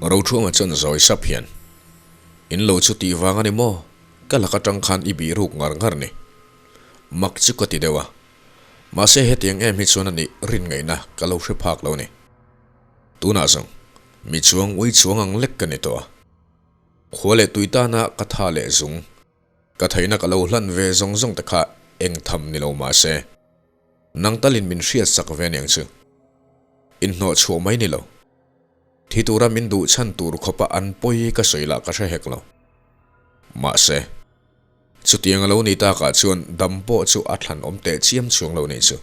Roṭhuama chuan zawi sap hian, In lo chu tih vang a ni maw? Ka lak aṭang khan i bih ruk ngar ngar ni. Mak chu ka ti deuh a. Mahse hetiang em hi chuan a nih rin ngaihna ka lo hre phak lo ni. Tunah zawng, mi chuang ui chuang ang lek ka ni tawh a. Khua leh tui tana ka tha leh zung, ka theihna ka lo hlan ve zawng zawng te kha eng tham ni lo mahse, nang talin min hriat sak ve aniang chu. Inhnawh chhuah mai ni lo. Thi tura min duh chhan tur khawpa an pawi ka sawi lah ka hre hek lo. Mahse, chutiang a lo ni takah chuan dam pawh chu a thlan awm teh chiam chuang lo nih chu.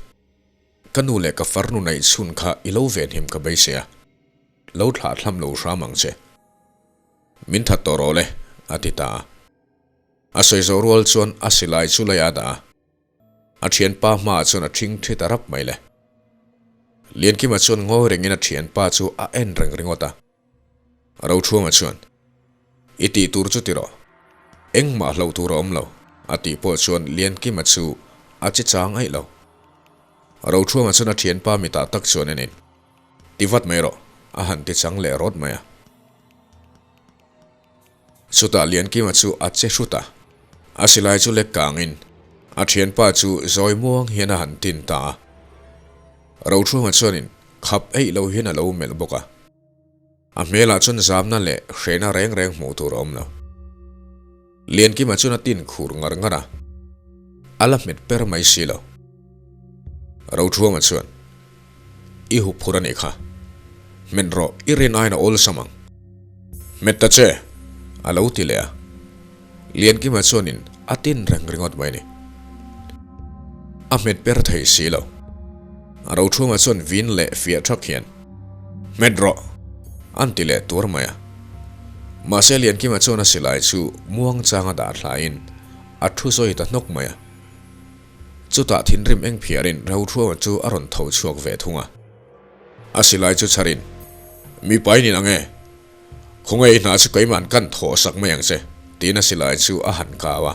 Ka nu leh ka farnu neih chhun kha i lo venhim ka beisei a, lo thlah thlam lo hram ang che. Min that tawh rawh le, a ti ta a. A sawi zawh rual chuan a silai chu lei a dah a. A thianpa hmaah chuan a thing thi ta rap mai le. Liankima chuan ngawi rengin a thianpa chu a en reng ringawt a. Rochhuanga chuan, I tih tur chu ti rawh. Engmah hloh tur a awm lo, a tih pawh chuan Liankima chu a che chang aih lo. Rochhuanga chuan a thianpa mitah tak chuan enin, Ti vat mai rawh, a han ti chang leh rawt mai a. Chutah Liankima chu a che hrut a, a silai chu lek kangin a thianpa chu zawi muang hian a han tin ta a. Rochhuanga chuanin khap eih lo hian a lo melh bawk a. A hmelah chuan zamna leh hrehna reng reng hmuh tur a awm lo. Liankima chuan a tin khur ngar ngar a, a la hmet per mai si lo. Roṭhuama chuan, I hup phur a nih kha. Hmet rawh, i rin aiin a awlsam ang. Hmet ta che! a lo ti leh a. Liankima chuanin a tin reng ringawt mai a ni. A hmet per thei si lo. Roṭhuama chuan vin leh fiah ṭhak hian, Hmet rawh! an ti leh tuar mai a. Mahse Liankima chuan a silai chu muangchanga dah thlaiin a thu sawi ta hnawk mai a. Chutah thinrim eng phiarin Roṭhuama chu a rawn tho chhuak ve thung a. A silai chu chharin, Mipa i ni nang e? Khawnge i hna chu keimahn kan thawh sak mai ang che, tiin a silai chu a han kau a.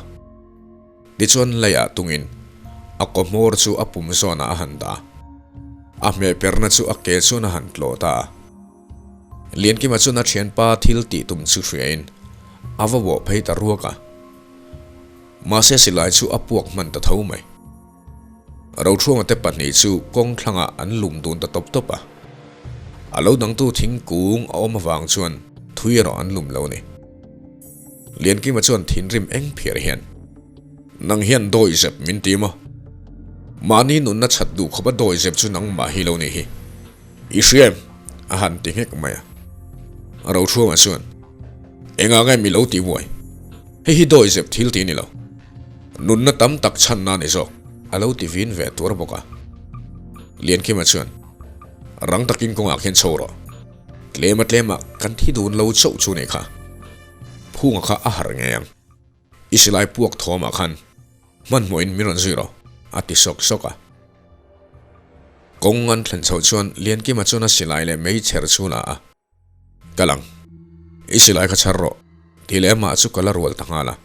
Tichuan leiah tungin a kaw hmawr chu a pum zawnah a han dah a, a hmeh perna chu a ke chuan a han tlawh ta a. Liankima chuan a thianpa thil tih tum chu hriain a va bawh phei ta ruak a. Mahse silai chu a puak hman ta tho mai. Rochhuanga te pahnih chu kawng thlangah an lum dun ta tawp tawp a. A lo dangtu thingkung a awm avang chuan thui erawh an lum lo a ni. Liankima chuan thinrim eng phiar hian, Nang hian dawi zep min ti maw? Mahni nunna chhat duh khawpa dawi zep chu nangmah hi lo ni hi. I hria em? a han ti nghek mai a. Rochhuanga chuan, Engah nge mi lo ti buai? Hei hi dawi zep thil ti ni lo. Nunna tam tak chhanna a ni zawk, a lo ti vin ve tuar bawk a. Liankima chuan, Rang takin kawngah khian chho rawh. Tlema tlema kan thi dun lo chauh chu ni kha. Phunga kha a harh ngei ang. I silai puak thawmah khan hmanhmawhin min rawn zui rawh, a ti sawk sawk a. Kawng an thlen chhoh chuan Liankima chuan a silai leh meichher chu la a. Kal ang. I silai kha chhar rawh, tih leh amah chu ka la rual ta nghal a.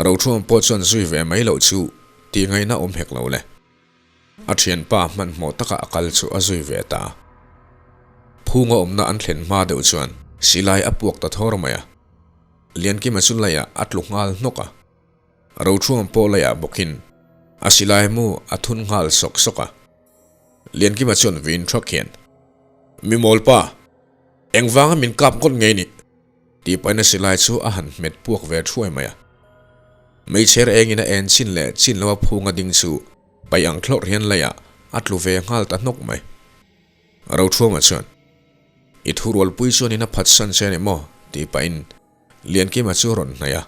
Roṭhuam pawh chuan zui ve mai loh chu tih ngaihna awm hek lo le. A thianpa hmanhmawh taka a kal chu a zui ve ta. Phunga awmna an thlen hma deuh chuan silai a puak ta thawr mai a. Liankima chu leiah a tlu nghal hnawk a. Roṭhuam pawh leiah bawkin a silai mu a thun nghal sawk sawk a. Liankima chuan vin thawk hian, Mi mawlpa, engvanga min kap ngawt ngei ni? Tih pahin a silai chu a han hmet puak ve thuai mai a. Meichher engin a en chin leh chin lo a phunga ding chu paih ang thlawrh hian leiah a tlu ve nghal ta hnawk mai. Roṭhuama chuan, I thurualpui chuanin a phatsan che a ni maw? tih pahin Liankima chu a rawn hnaih a.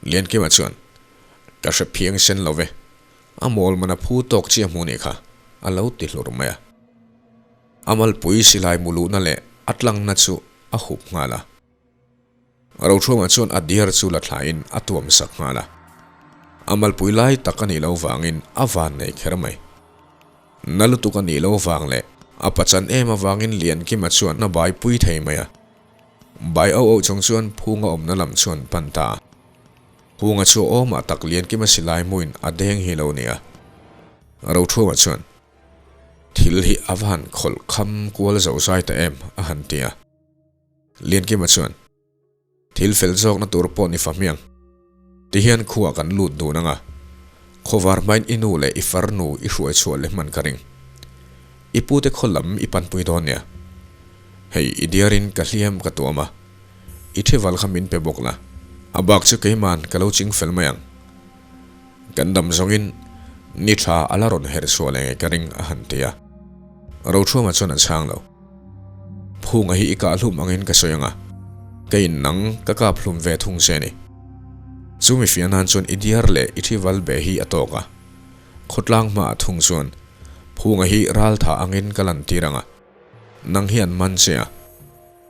Liankima chuan, Ka hre phiang sen lo ve, a mawl man a phu tawk chiah hmu nih kha, a lo ti hlur mai a. A malpui silai muluhna leh a tlangna chu a hup nghal a. Roṭhuama chuan a diar chu la thlain a tuam sak nghal a. A malpui lai tak a nih loh vangin a van nei kher mai. Na lutuk a nih loh vang leh a pachan em avangin Liankima chuan a bai pui thei mai a. Bai auh auh chung chuan Phunga awmna lam chuan pan ta a. Phunga chu awmah tak Liankima silai hmuin a deng hi lo ni a. Roṭhuama chuan. Thil hi a va han khawlh kham kual zo zai ta em? a han ti a. Liankima chuan, Thil fel zawkna tur pawh ni fa hmiang. Tihian khuah kan lut dun anga, khawvar hmain i nu leh i farnu i hruai chhuah leh hman ka ring. I pute khaw lam i panpui dawn nia. Hei i diarin ka hliam ka tuam a, i thival kha min pe bawk la, a bak chu keiman ka lo ching fel mai ang. Kan dam zawngin ni tha a la rawn herh chhuah leh ngei ka ring a han ti a. Rothruama chuan a chhang lo. Phunga hi i kah hlum angin ka sawi anga, keiin nang ka kap hlum ve thung che ni. Chumi fiah nan chuan i diar leh i thival be hi a tawk a. Khawtlang hmaah thung chuan Phunga hi raltha angin ka lantir anga, nang hi an man che a.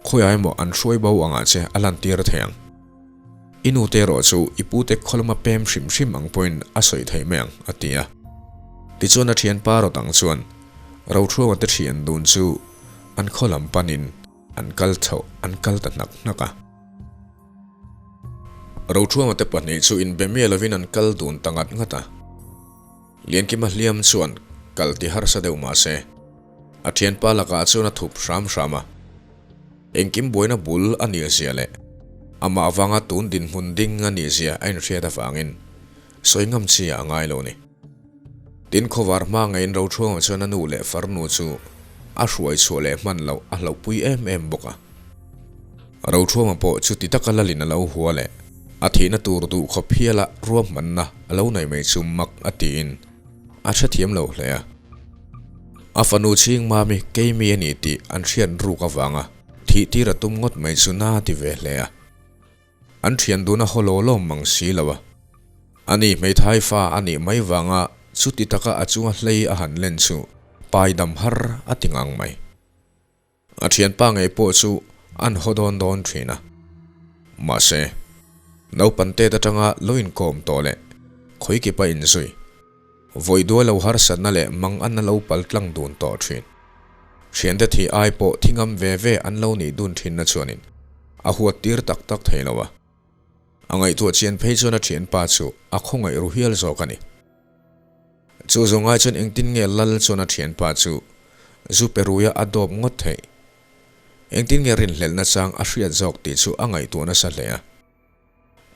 Khawiah emaw an hruai bo angah che a lantir thei ang. I nute erawh chu i pute khaw lama pem hrim hrim ang pawhin a sawi thei mai ang, a ti a. Tichuan a thianpa rawt ang chuan Rothruanga te thian dun chu an khaw lam panin an kal chhoh an kal ta hnak hnak a. Rothruanga te pahnih chu inbe miah lovin an kal dun ta ngat ngat a. Liankima hliam chuan kal ti harsa deuh mah se, a thianpa lakah chuan a thup hram hram a. Engkim buaina bul a nih zia leh amah avanga tun dinhmun ding a nih zia a inhriat avangin sawi ngam chi a ngai lo ni. Tin, khawvar hma ngeiin Rochhuanga chuan a nu leh farnu chu a hruai chhuah leh hman loh a hlauhpui em em bawk a. Rochhuanga pawh chuti taka lalin a lo hua leh a thihna tur duh khawp hiala ruahmanna a lo nei mai chu mak a tiin a hrethiam lo hle a. A fanu chhing mami keimi a ni tih an hriat ruk avanga thih tir a tum ngawt mai chu na ti ve hle a. An thian dun a haw law lawm mang si lo a. Ani hmeithai fa a nih mai vanga chuti taka a chunga hlei a han len chu pai dam har a ti ngang mai. A thianpa ngei pawh chu an haw dawn dawn thin a. Mahse, naupang tet atanga lo inkawm tawh leh khawikipa inzui, vawi duai lo harsatna leh mang an lo pal tlang dun tawh thin. Thiante thih ai pawh thi ngam ve ve an lo nih dun thinna chuanin a huat tir tak tak thei lo a. A ngaihtuah chian phei chuan a thianpa chu a khawngaih ru hial zawk a ni. Chu zawng ai chuan engtin nge Lal chuan a thianpa chu zu pe ruia a dawp ngawt theih? Engtin nge rinhlelhna chang a hriat zawk tih chu a ngaihtuah nasa hle a.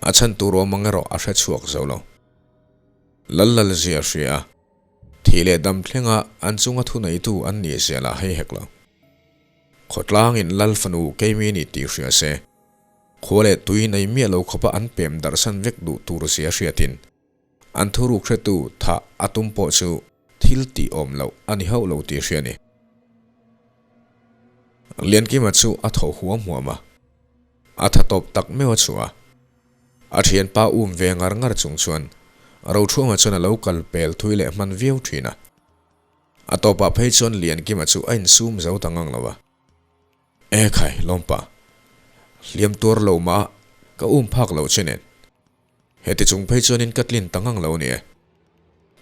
A chhan tur awm ang erawh a hre chhuak zo lo. Lal lal zia hria a, thih leh dam thlenga an chunga thuneitu an nih zia lah hei hek lo. Khawtlangin Lal fanu keimi ni tih hria se, khua leh tui nei miah lo khawpa an pem darhsan vek duh tur zia hriatin, An thuruk hretu thah a tum pawh chu thil tih awm loh a ni hauh lo tih hria ni. Liankima chu a thaw huam huam a, a tha tawp tak meuh a chhuah a. A thianpa um ve ngar ngar chung chuan Rochhuanga chuan a lo kal pel thui leh hman viau thin a. A tawpah phei chuan Liankima chu a insum zo ta ngang lo a. E khai, lawmpa, hliam tuar lo mah ka um phak lo che nen. Heti chung phei chuanin ka tlin ta ngang lo a ni e.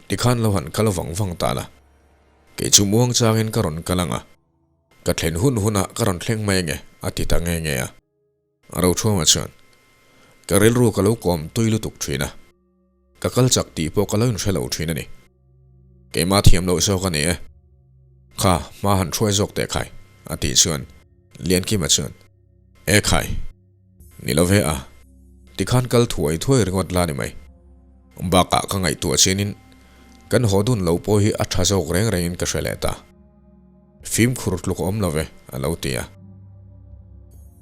Tikhan lo han kal vang vang ta la. Kei chu muang changin ka rawn kal ang a. Ka thlen hun hunah ka rawn thleng mai ange a ti ta nge nge a. Rochhuama chuan, Ka rilru ka lo kawm tui lutuk thin a. Ka kal chak tih pawh ka lo inhre lo thin a ni. Keimah thiam loh zawk a ni e. Kha, hma han hruai zawk teh khai, a tih chuan Liankima chuan, E khai! Ni lo ve a, tikhan kal thuai thuai ringawt la ni mai. Bakah ka ngaihtuah chianin kan haw dun lo pawh hi a tha zawk reng rengin ka hre leh ta. Fimkhur tluk a awm lo ve, a lo ti a.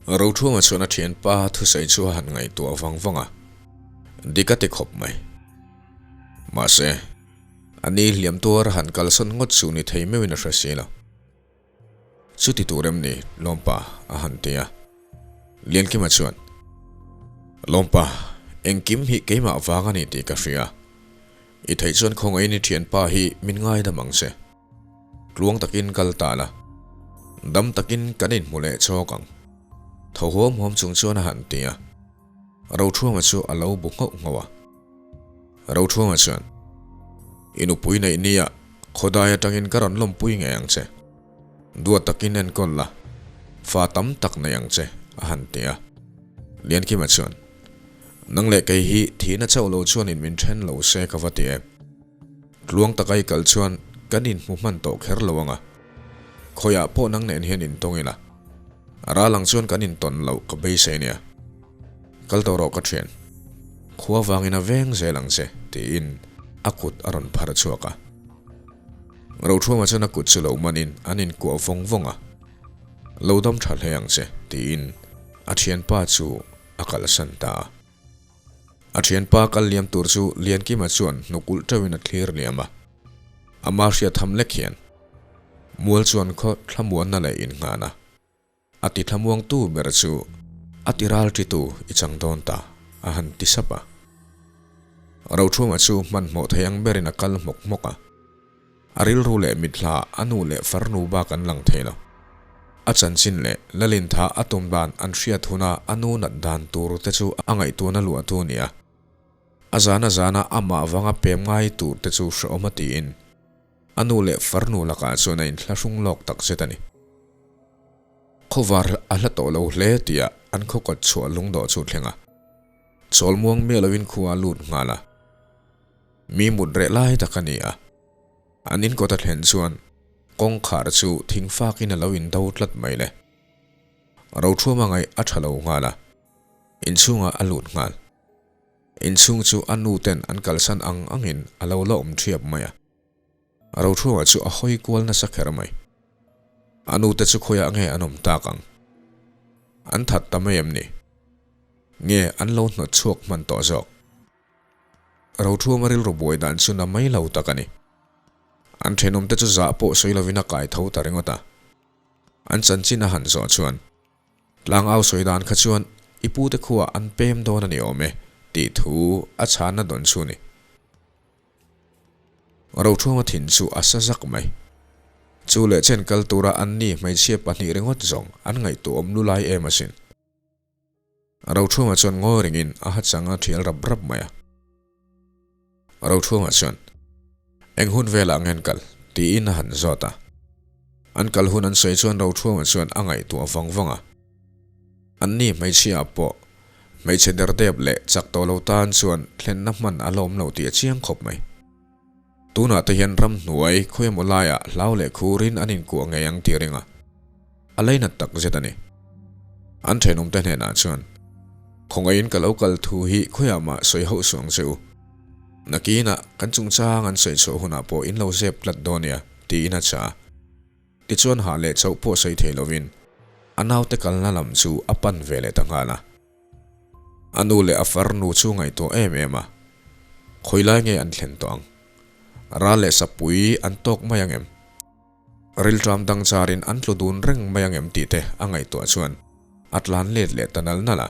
Rothunga chuan a thianpa thusawi chu a han ngaihtuah vang vang a, dik a ti khawp mai. Mahse, a ni hliam tuar han kalsawn ngawt chu ni thei meuhin a hre si lo. Chuti tur em ni Lawmpa a han ti a. Liankima chuan, Lawmpa, engkim hi keimah vang a ni tih ka hria. I theih chuan khawngaihin i thianpa hi min ngaidam ang che. Tluang takin kal ta la, dam takin kan inhmu leh chawk ang. Tho huam huam chung chuan a han ti a. Rochhuanga chu a lo bu nghauh nghauh a. Rochhuanga chuan, I nupui neih nia khawdai atangin ka rawn lawmpui ngei ang che. Duat takin enkawl la, fa tam tak nei ang che, a han ti a. Liankima chuan, Nang leh kei hi thihna chauh lo chuanin min then lo se ka va ti em. Tluang taka i kal chuan kan inhmu hman tawh kher lo ang a. Khawiah pawh nang nen hian intawng ila. Ral ang chuan kan intawn loh ka beisei nia. Kal tawh rawh ka thian. Khua vangin a veng zel ang che, tiin a kut a rawn phar chhuak a. Rothuama chuan a kut chu lo manin an inkuah vawng vawng a. Lo dam tha hle ang che, tiin a thianpa chu a kalsan ta a. A thianpa kal liam tur chu Liankima chuan hnukulh teuhin a thlir liam a. Ama hriat ham lek hian mual chuan khaw thlamuanna leh innghahna a ti thlamuangtu ber chu a ti ralṭitu i chang dawn ta, a han ti sap a. Rothuma chu hmanhmawh thei ang berin a kal hmawk hmawk a. A rilru leh mithla a nu leh farnu bak an lang thei lo. A chanchin leh Lalintha a tum dan an hriat huna a nu nat dan tur te chu a ngaihtuahna luahtu a ni a. A zana zana amah vanga pem ngai tur te chu hrehawm a tiin a nu leh farnu lakah chuan a inthlahrung lawk takzet a ni. Khawvar a hla tawh lo hle tia an khaw kawt chhuah lungdawh chu thleng a. Chawlmuang miah loin khua a lut nghal a. Mi mut reh lai tak a ni a. An inkawt a thlen chuan kawngkhar chu thingfakin a lo indo tlat mai le. Rothuama ngaih a tha lo nghal a, inchhungah a lut nghal. Inchhung chu a nu ten an kalsan ang angin a lo la awm thiap mai a. Rothuama chu a hawi kual nasa kher mai. A nu te chu khawiah nge an awm tak ang? An that ta mai em ni? Nge an lo hnawt chhuak hman tawh zawk? Rothuama rilru buai dan chu na mai lo tak a ni. An thenawmte chu zah pawh sawi lovin a kai tho ta ringawt a. An chanchin a han zawh chuan, Tlangau sawi dan kha chuan i pute khuah an pem dawn a ni awm e tih thu a chhanna dawn chu ni. Rothuama thin chu a sa zak mai. Chu leh chen kal tura an ni hmeichhia pahnih ringawt zawng an ngaihtuahawm lu lai em asin. Rothuama chuan ngawi ringin a ha chang a thial rap rap mai a. Rothuama chuan, Eng hun velah nge an kal? tiin a han zawt a. An kal hun an sawi chuan Rothuama chuan a ngaihtuah vang vang a. Anni hmeichhia pawh hmeichhe derdep leh chak tawh lo tan chuan thlenna hman a la awm lo tih a chiang khawp mai. Tunah te hian ramhnuai khawiemaw laiah hlau leh khurin an inkuah ngei ang tih ring a, a leinat tak zet a ni. An thenawmte hnenah chuan, Khawngaihin ka lo kal thu hi khawiah mah sawi hauh suh ang che u. Nakinah kan chungchang an sawi chhuah hunah pawh in lo zep tlat dawn nia, tiin a chah a. Tichuan hah leh chauh pawh sawi thei lovin a naute kalna lam chu a pan ve leh ta nghal a. A nu leh a farnu chu ngaihtuah em em a, khawi lai nge an thlen tawh ang? Ral leh sapui an tawk mai ang em? Rilṭam dang charin an tlu dun reng mai ang em tih te a ngaihtuah chuan a tlan let leh ta nal nal a.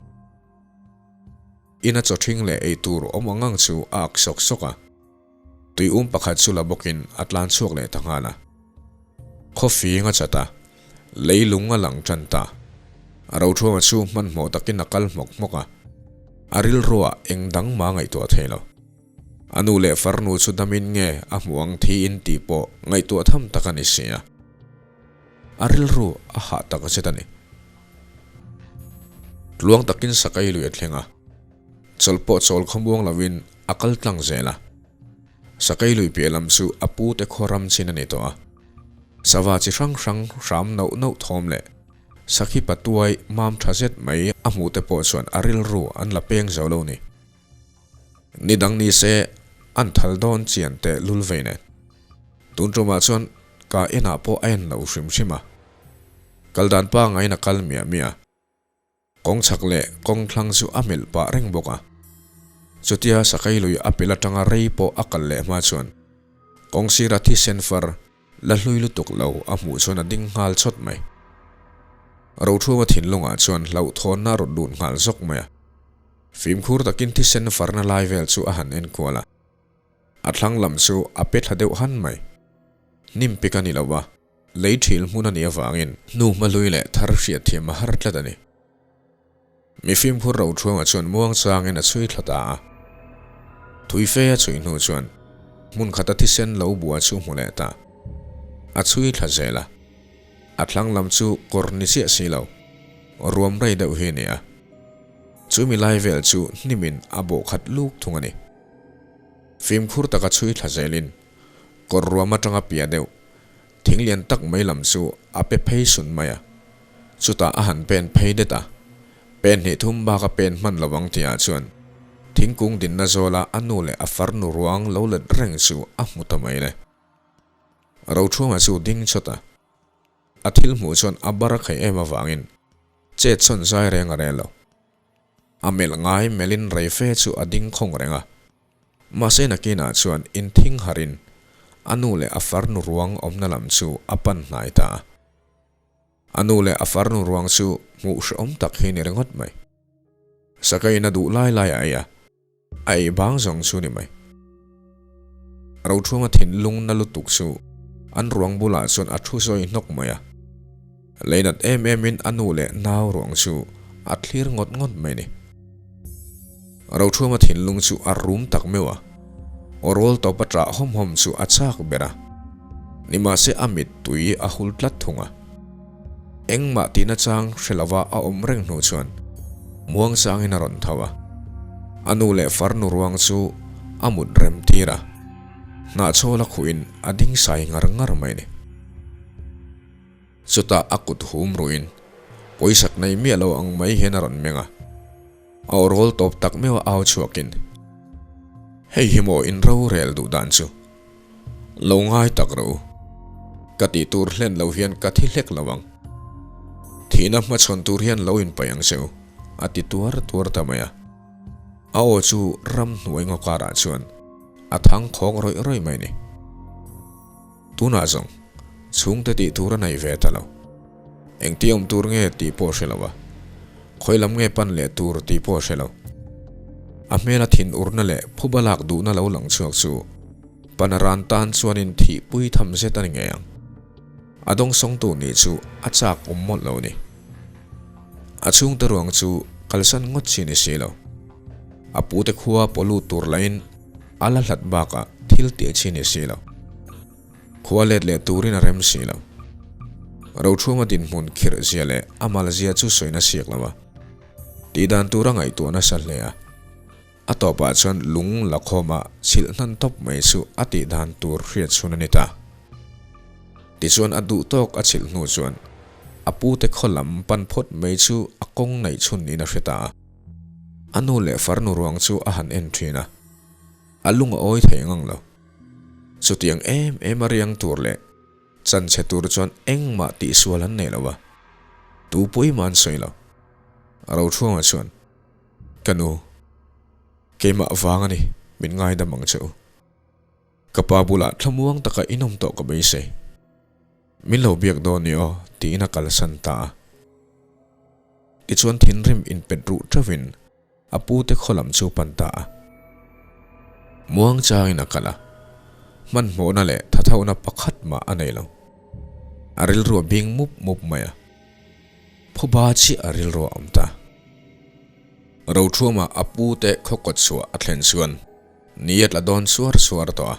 Ina chaw ṭhing leh ei tur awm ang ang chu a ak sawk sawk a. Tui um pakhat chu la bawkin a tlan chhuak leh ta nghal a. Khawfing a chat a, leilung a lang tan ta. A rothuama chu hmanhmawh takin a kal hmawk hmawk a, a rilruah eng dang mah ngaihtuah thei lo. A nu leh farnu chu damin nge a hmuh ang thiin tih pawh ngaihtuah tham tak a ni si a. A rilru a hah tak zet a ni. Tluang takin Sakai lui a thleng a. Chawlh pawh chawl khawmuang lovin a kal tlang zel a. Sakei lui piah lam chu a pu te khaw ram chin a ni tawh a. Sava chi hrang hrang hram nauh nauh thawm leh sakhi patuai mam tha zet mai a hmuh te pawh chuan a rilru an la peng zo lo ni. Ni dang ni se an thal dawn chian teh lul vei nen. Tun tumah chuan ka enah pawh a en lo hrim hrim a. Kal dan pangaiin a kal miah miah a. Kawng chhak leh kawng thlang chu a melh pah reng bawk a. Chutia Sakai lui a pel atanga rei pawh a kal leh hma chuan kawng sira thisen far la hlui lutuk lo a hmuh chuan a ding nghal chawt mai. Rothuama thinlungah chuan hlauhthawnna a rawn lut nghal zawk mai a. Fimkhur takin thisen farna lai vel chu a han enkual a. A thlang lam chu a pe thla deuh han mai. Hnim pik a ni lo a. Lei thil hmun a nih avangin hnu hmahlui leh thar hriatthiam a har tlat a ni. Mi fimkhur Rothuanga chuan muangchangin a chhui thla ta a. Thui fe a chhui hnu chuan hmun khata thisen lo bua chu hmu leh ta. A chhui thla zel a. A thlang lam chu kawr ni chiah si lo, ruam rei deuh hi a ni a. Chumi lai vel chu hnimin a bawh khat luk thung a ni. Fimkhur taka chhui thla zelin kawr ruam atanga piah deuh thing lian tak mai lam chu a pe phei sun mai a. Chutah a han pen phei det a, pen hnih thum bak a pen hman lo ang tihah chuan thingkung dinna zawla a nu leh a farnu ruang lo let reng chu a hmu ta mai le. Rochhunga chu ding chawt a, a thil hmuh chuan a bar a khaih em avangin chet sawn zai reng a rel lo. A melh ngai melhin reife chu a ding khawng reng a, mahse nakinah chuan inthing harin a nu leh a farnu ruang awmna lam chu a pan hnai ta a. A nu leh a farnu ruang chu hmuh hrehawm tak hi ni ringawt mai. Sakeiin a duh lai lai a ei a, a ei bang zawng chu ni mai. Rothunga thinlung na lutuk chu an ruang bulah chuan a thu sawi hnawk mai a. Leinat em emin a nu leh nau ruang chu a thlir ngawt ngawt mai ni. Rothunga thinlung chu a rum tak meuh a, aw rawl tawp a ṭah hawm hawm chu a chak ber a. Nimahse a mittui a hul tlat thung a. Engmah tihna chang hre lova a awm reng hnu chuan muangchangin a rawn tho a. A nu leh farnu ruang chu a mut rem tir a, hnahchhawl a khuhin a ding sai ngar ngar mai ni. Chutah a kut hum ruhin pawisak nei miah lo ang mai hian a rawn meng a, a aw rawl tawp tak meuh a au chhuakin, Hei hi maw in rorel duh dan chu? Lo ngai tak rawh u. Ka tih tur hlen lo hian ka thi hlek lo ang. Thihna hmachhawn tur hian lo inpaih ang che u, a ti tuar tuar ta mai a. A aw chu ramhnuai ngaw karah chuan a thang khawng rawih rawih mai ni. Tunah zawng, chhungte tih tur a nei ve ta lo. Engti awm tur nge tih pawh a hre lo a, khawi lam nge pan leh tur tih pawh a hre lo. A hmela thin urna leh phuba lak duhna lo lang chhuak chu pana ran tan chuanin thihpui tham zet a ni ngei ang. A dawngsawngtu nih chu a chak awm mawlh lo ni. A chhungte ruang chu kalsan ngawt chi ni si lo. A pute khua pawlut tur lahin A la hlat bakah thil tih chi ni si lo. Khua let leh turin a rem si lo. Rochhunga dinhmun khirh zia leh a mal zia chu sawina siak lo a. Tih dan tur a ngaihtuah nasa hle a. A tawpah chuan lung la khawma chhilh hnan tawp mai chu a tih dan tur hriat chhun a ni ta. Tichuan a duh tawk a chhilh hnu chuan a pute khaw lam pan phawt mai chu a kawng neih chhun niin a hre ta a. A nu leh farnu ruang chu a han en thin a, a lung a awi thei ngang lo. Chutiang em em a riang tur leh chanchhe tur chuan engmah tihsual an nei lo a, tu pawimah an sawi lo. Rochhuanga chuan, Ka nu, keimah vang a ni, min ngaidam ang che u. Ka pa bulah thlamuang taka inawm tawh ka beisei. Min lo biak dawn ni aw, tiin a kalsan ta a. Tichuan thinrim inpet ruh ṭeuhin a pute khaw lam chu pan ta a. Muang changin a kal a, hmanhmawhna leh thathohna pakhat mah a nei lo. A rilru a bing mup mup mai a, phuba chiah a rilru a awm ta. Roṭhuama a pute khaw kawt chhuah a thlen chuan ni a tla dawn suar suar tawh a.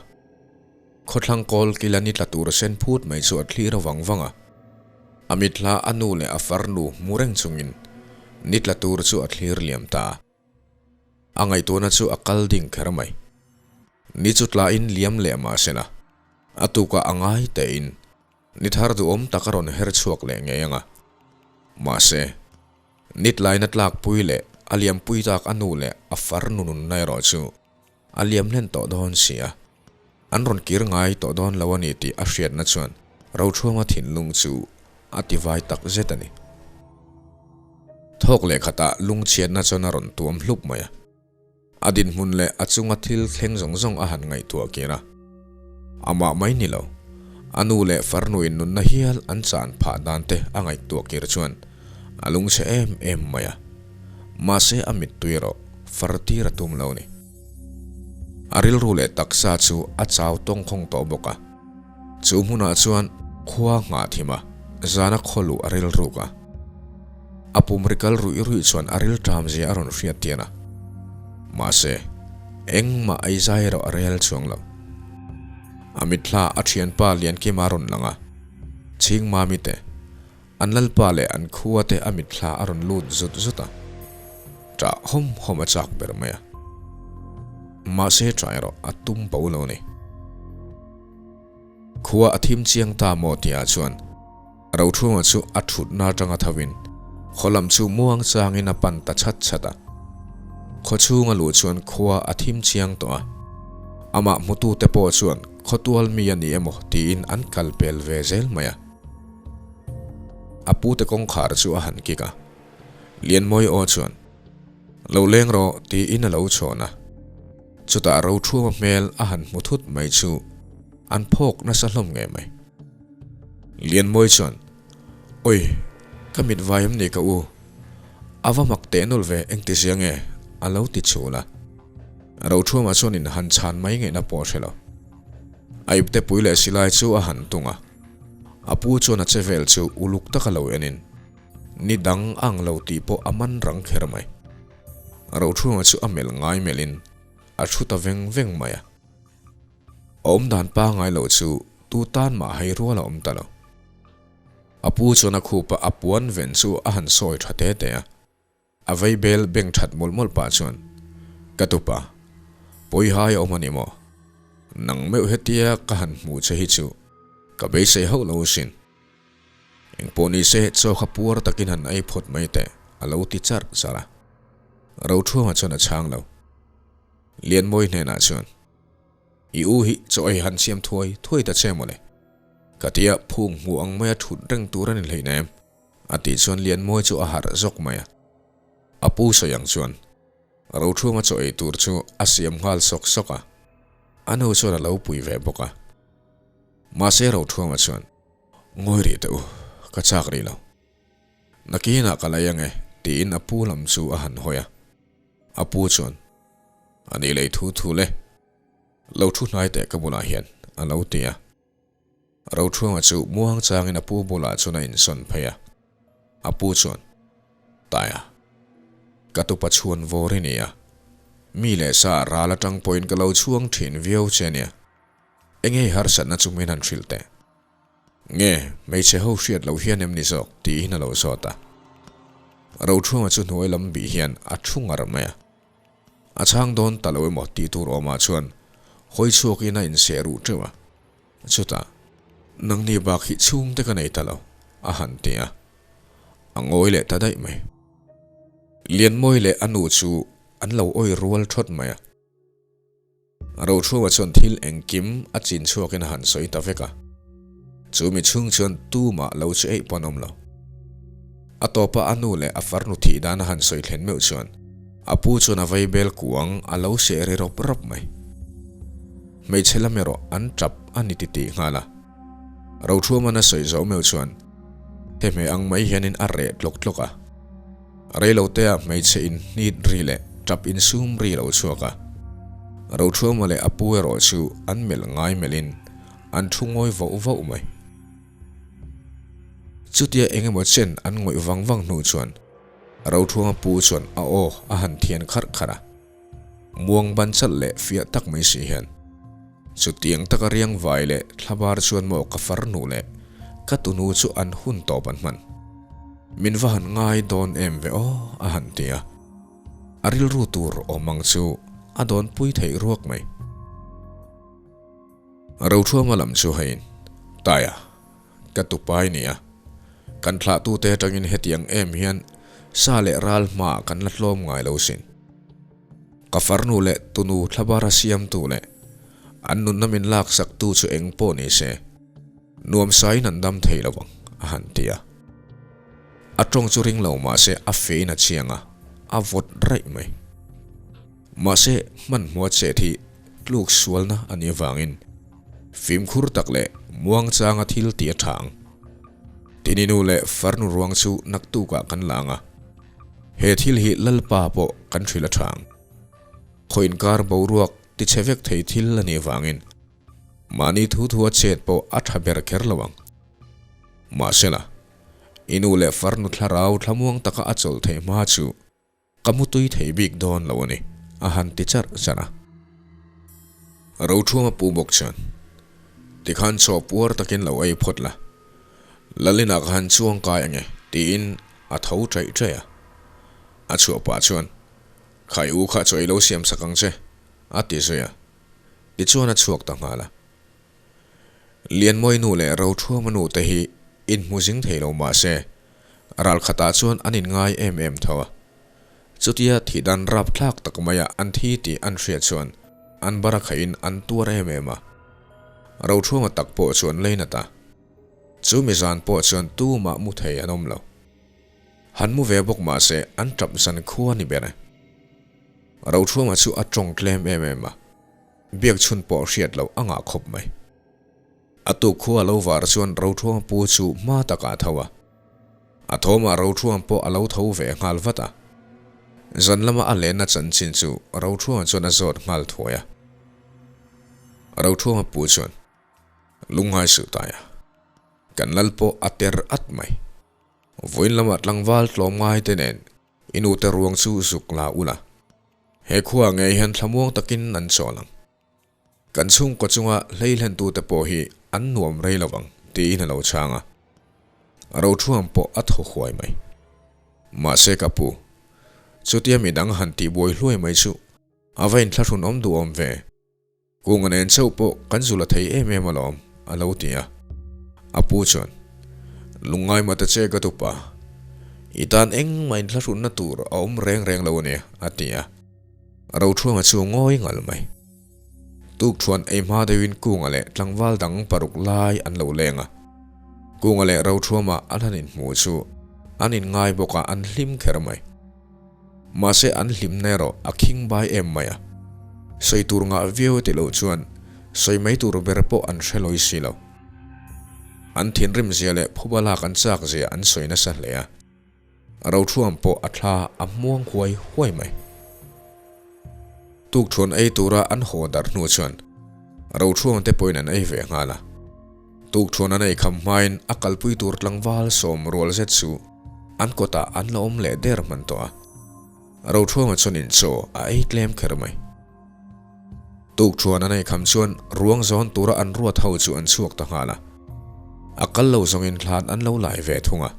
Khawthlang kawl kila ni tla tur sen phut mai chu a thlir a vang vang a. A mithla a nu leh a farnu hmu reng chungin ni tla tur chu a thlir liam ta a. A ngaihtuahna chu a kal ding kher mai. Ni chu tlain liam leh mah sela, a tukah a ngai tein ni thar duhawm tak a rawn her chhuak leh ngei ang a. Mahse, ni tlaina tlakpui leh a liampui tak a nu leh a farnu nunna erawh chu A liam hlen tawh dawn si a, an rawn kir ngai tawh dawn lo a ni tih a hriatna chuan Rochhuanga thinlung chu a ti vai tak zet a ni. Thawk leh khatah lungchhiatna chuan a rawn tuam hlup mai a, a dinhmun leh a chunga thil thleng zawng zawng a han ngaihtuah kir a. Amah mai ni lo, a nu leh farnuin nunna hial an chan phah dan te a ngaihtuah kir chuan a lungchhe em em mai a, mahse a mittui erawh far tir a tum lo ni. A rilru leh taksa chu a chau tawngkhawng tawh bawk a, chu hmunah chuan khua nghah thim a, zana khaw luh a rilruk a. A pum ri kal ruih ruih chuan a rilṭam zia a rawn hriat tian a, mahse engmah ei zai erawh a rel chuang lo. A mitthla a thianpa Liankima a rawn lang a, Chhingmami te, An lalpa leh an khua te a mitthla a rawn lut zut zut a, ṭah hawm hawm a chak ber mai a. Mahse ṭah erawh a tum bo lo ni. Khua a thim chiang ta maw tihah chuan. Rothunga chu a thutna atanga thovin khaw lam chu muang changin a pan ta chhat chhat a. Khaw chhunga luh chuan khua a thim chiang tawh a. Amah hmutute pawh chuan khawtual mi a ni emaw tiin an kal pel ve zel mai a. A pute kawngkhar chu a han kik a. Lianmawi aw chuan, Lo leng rawh tiin a lo chhawn a. Chutah Rothunga hmel a han hmu thut mai chu an phawk nasa hlawm ngei mai. Lianmawi chuan, Oi, ka mit vai em ni ka u? A va mak teh nawlh ve, engti zia nge? a lo ti chhul a. Rothuma chuan in han chhan mai ngaihna pawh a hre lo. A ipte pui leh silai chu a han tung a. A pu chuan a che vel chu uluk taka lo enin, ni dang a ang lo tih pawh a man rang kher mai. Rothuma chu a melh ngai melhin a thu ta veng veng mai a. A awm dan pangngai loh chu tu tan mah hai rual a awm ta lo. A pu chuan a khupa a puan ven chu a han sawi tha te te a. A vei bel beng that mawlh mawlh pah chuan, Ka tupa, pawihai a awm a ni maw? Nang meuh hetia ka han hmuh che hi chu ka beisei hauh lo asin. Engpawh ni se chaw kha puar takin han ei phawt mai teh, a lo ti charh charh a. Rothruanga chuan a chhang lo. Lianmawi hnenah chuan, I u hi chaw ei han siam thuai thuai ta che mawle. Ka tia phung hmuh ang maia thut reng tur a ni hleinem, a tih chuan Lianmawi chu a harh zawk mai a. A pu sawi ang chuan Rothunga chaw ei tur chu a siam nghal sawk sawk a, a nu chuan a lo pui ve bawk a. Mahse Rothunga chuan, Ngawi rih teh u, ka chak rih lo. Nakinah ka lei ange, tiin a pu lam chu a han hawi a. A pu chuan, A nih lei thu thu le, lo thu hnai teh ka bulah hian, a lo ti a. Rothunga chu muang changin a pu bulah chuan a insawn phei a. A pu chuan, Taia, ka tupa chhuan vawr i ni a. Mi leh sa ral atang pawhin ka lo chhuang thin viau che nia. Enge harsatna chu min han hrilh teh. Nge, hmeichhe ho hriat loh hian em ni zawk? tiin a lo zawt a. Rothunga chu hnuai lam bih hian a thu ngar mai a. A chhang dawn ta lo emaw tih tur awmah chuan hawi chhuakin a inseh ruh teuh a. Chutah, Nangni bak hi chhungte ka nei ta lo, a han ti a. A ngawi leh ta daih mai. Lianmawi leh a nu chu an lo awi rual thawt mai a. Rothruama chuan thil engkim a chin chhuakin a han sawi ta vek a, chu mi chhung chuan tumah lo chu eih pawn awm lo. A tawpa a nu leh a farnu thih dan a han sawi thlen meuh chuan a pu chuan a vaibel kuang a lo seh ri rawp rawp mai. Hmeichhe lam erawh an tap a ni titih nghal a. Rothruama'n a sawi zawh meuh chuan hehmeh ang mai hianin a reh tlawk tlawk a. Reilotea hmeichhe in hnit ri leh tap insum ri lo chhuak a. Rothruama leh a pu erawh chu an melh ngai melhin an thu ngawi vauh vauh mai. Chutia eng emaw chen an ngawih vang vang hnu chuan Rothruama pu chuan a aw a han thian kharh kharh a. Muang ban chalh leh fiah tak mai si hian, Chutiang taka riang vai leh thlabar chuan maw ka farnu leh ka tunu chu an hun tawp an hman. Min va han ngai dawn em ve aw a han ti a. A rilru tur awm ang chu a dawnpui theih ruak mai. Rothuama lam chu hei Taia ka tupai nia. Kan thlahtute atangin hetiang em hian sa leh ral hmaah kan la tlawm ngai lo sin. Ka farnu leh tunu thlabara siamtu leh an nunna min laksaktu chu eng pawh ni se, nuamsain an dam thei lo ang, a han ti a. A tawng chu ring lo mah se a fein a chiang a, a vawt raih mai. Mahse, hmanhmawh chet hi tluk sualna a nih avangin fimkhur tak leh muangchanga thil tih a tha ang. Tininu leh farnu ruang chu naktukah kan la ang a, he thil hi Lalpa pawh kan hrilh a tha ang. Khaw inkar boruak tichhe vek thei thil a nih avangin mahni thu thua chet pawh a tha ber kher lo ang. Mahsela, i nu leh farnu thlarau thlamuang taka a chawlh theih hma chu Ka mutui thei bik dawn lo a ni, a han ti charh charh a. Rothunga pu bawk chuan, Tikhan chaw puar takin lo ei phawt la, Lalinah ka han chuang kai ange, tiin a tho chaih chaih a. A chhuah pah chuan, Khai u kha chaw i lo siam sak ang che, a ti zui a. Tichuan a chhuak ta nghal a. Lianmawi nu leh Rothuama nu te hi Inhmu zing thei lo mah se, ral khatah chuan an inngai em em tho a. Chutia thihdan rapthlak tak maia an thi tih an hriat chuan an bar a khaihin an tuar em em a. Rothruanga tak pawh chu an leinat a. Chu mi zan pawh chuan tumah mu thei an awm lo. Han mu ve bawk mah se an tap zan khua ni ber e. Rothruanga chu a tawng tlem em em a. Biak chhun pawh hriat loh a ngah khawp mai. A tuk khua lo var chuan Rothuang pu chu hma takah a tho a. A thawmah Rothuang pawh a lo tho ve nghal vat a. Zan lama a lenna chanchin chu Rothuang chuan a zawt nghal thuai a. Rothuanga pu chuan, Lungngai suh tai a. Kan lal pawh a ter at mai. Vawiin lama tlangval tlawm ngai te nen i nute ruang chu zuk la ula. He khua ngei hian thlamuang takin an chawl ang. Kan chhungkaw chunga hleilentute pawh hi an nuam rei lo vang, tiin a lo chhang a. Rothuam pawh a thaw huai mai. Mahse ka pu, chutia midang han tihbuai hluai mai chu a va inthlahrun awm duh awm ve. Kunga nen chauh pawh kan zul a thei em em alawm, a lo ti a. A pu chuan, Lungngai mah ta che ka tupa, i tan engmah inthlahrunna tur a awm reng reng lo a nia, a ti a. Rothuama chu ngawi ngal mai. Tukṭhuan ei hma deuhin Kunga leh tlangval dang paruk lai an lo leng a. Kunga leh Rothuama an han inhmu chu an inngai bawk a, an hlim kher mai. Mahse an hlimna erawh a khing bai em mai a. Sawi tur ngah viau ti loh chuan sawi mai tur ber pawh an hre lawi si lo. An thinrim zia leh phuba lak an chak zia an sawi nasa hle a. Rothuam pawh a thla a hmuang huai huai mai. Tukthuan ei tura an haw darh hnu chuan Rothuam te pawhin an ei ve nghal a. Tukthuan an ei kham hmain a kalpui tur tlangval sawm rual zet chu an kawtah an la awm leh der hman tawh a. Rothuama chuan inchaw a ei tlem kher mai. Tukṭhuan an ei kham chuan ruang zawn tura an ruat ho chu an chhuak ta nghal a. A kal lo zawngin thlan an lo lai ve thung a.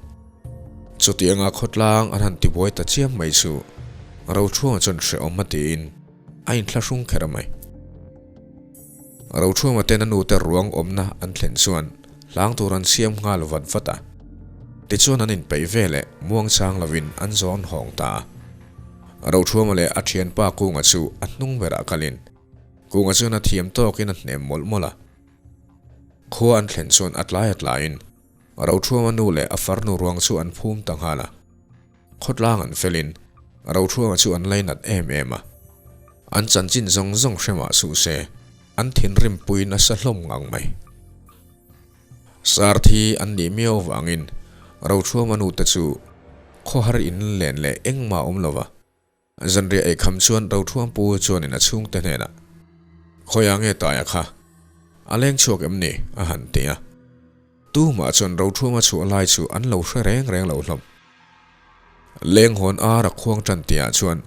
Chutianga khawtlang an han tibuai ta chiam mai chu Roṭhuama chuan hrehawm a tiin a inthlahrung kher mai. Roṭhuama ten a nute ruang awmna an thlen chuan hlang tur an siam nghal vat vat a. Tichuan an inpeih veleh muangchang lovin an zawn hawng ta a. Roṭhuama leh a ṭhianpa Kunga chu a hnung berah kalin Kunga chuan a thiam tawkin a hnem mawlh mawlh a. Khua an thlen chuan a tlai a tlaiin Roṭhuama nu leh a farnu ruang chu an phum ta nghal a. Khawtlang an felin Roṭhuama chu an lainat em em a. An chanchin zawng zawng hre mah suh se, an thinrim pui nasa hlawm ngang mai. Sarthi an nih miau vangin Roṭhuama nute chu khawhar in len leh engmah awm lo va. Zanriah eikham chuan Roṭhuam pu chuanin a chhungte hnenah, Khawiah nge Taia kha? A leng chhuak em ni? a han ti a. Tumah chuan Roṭhuama chhuah lai chu an lo hre reng reng lo hlawm. Leng hawn ar a khuang ṭan tihah chuan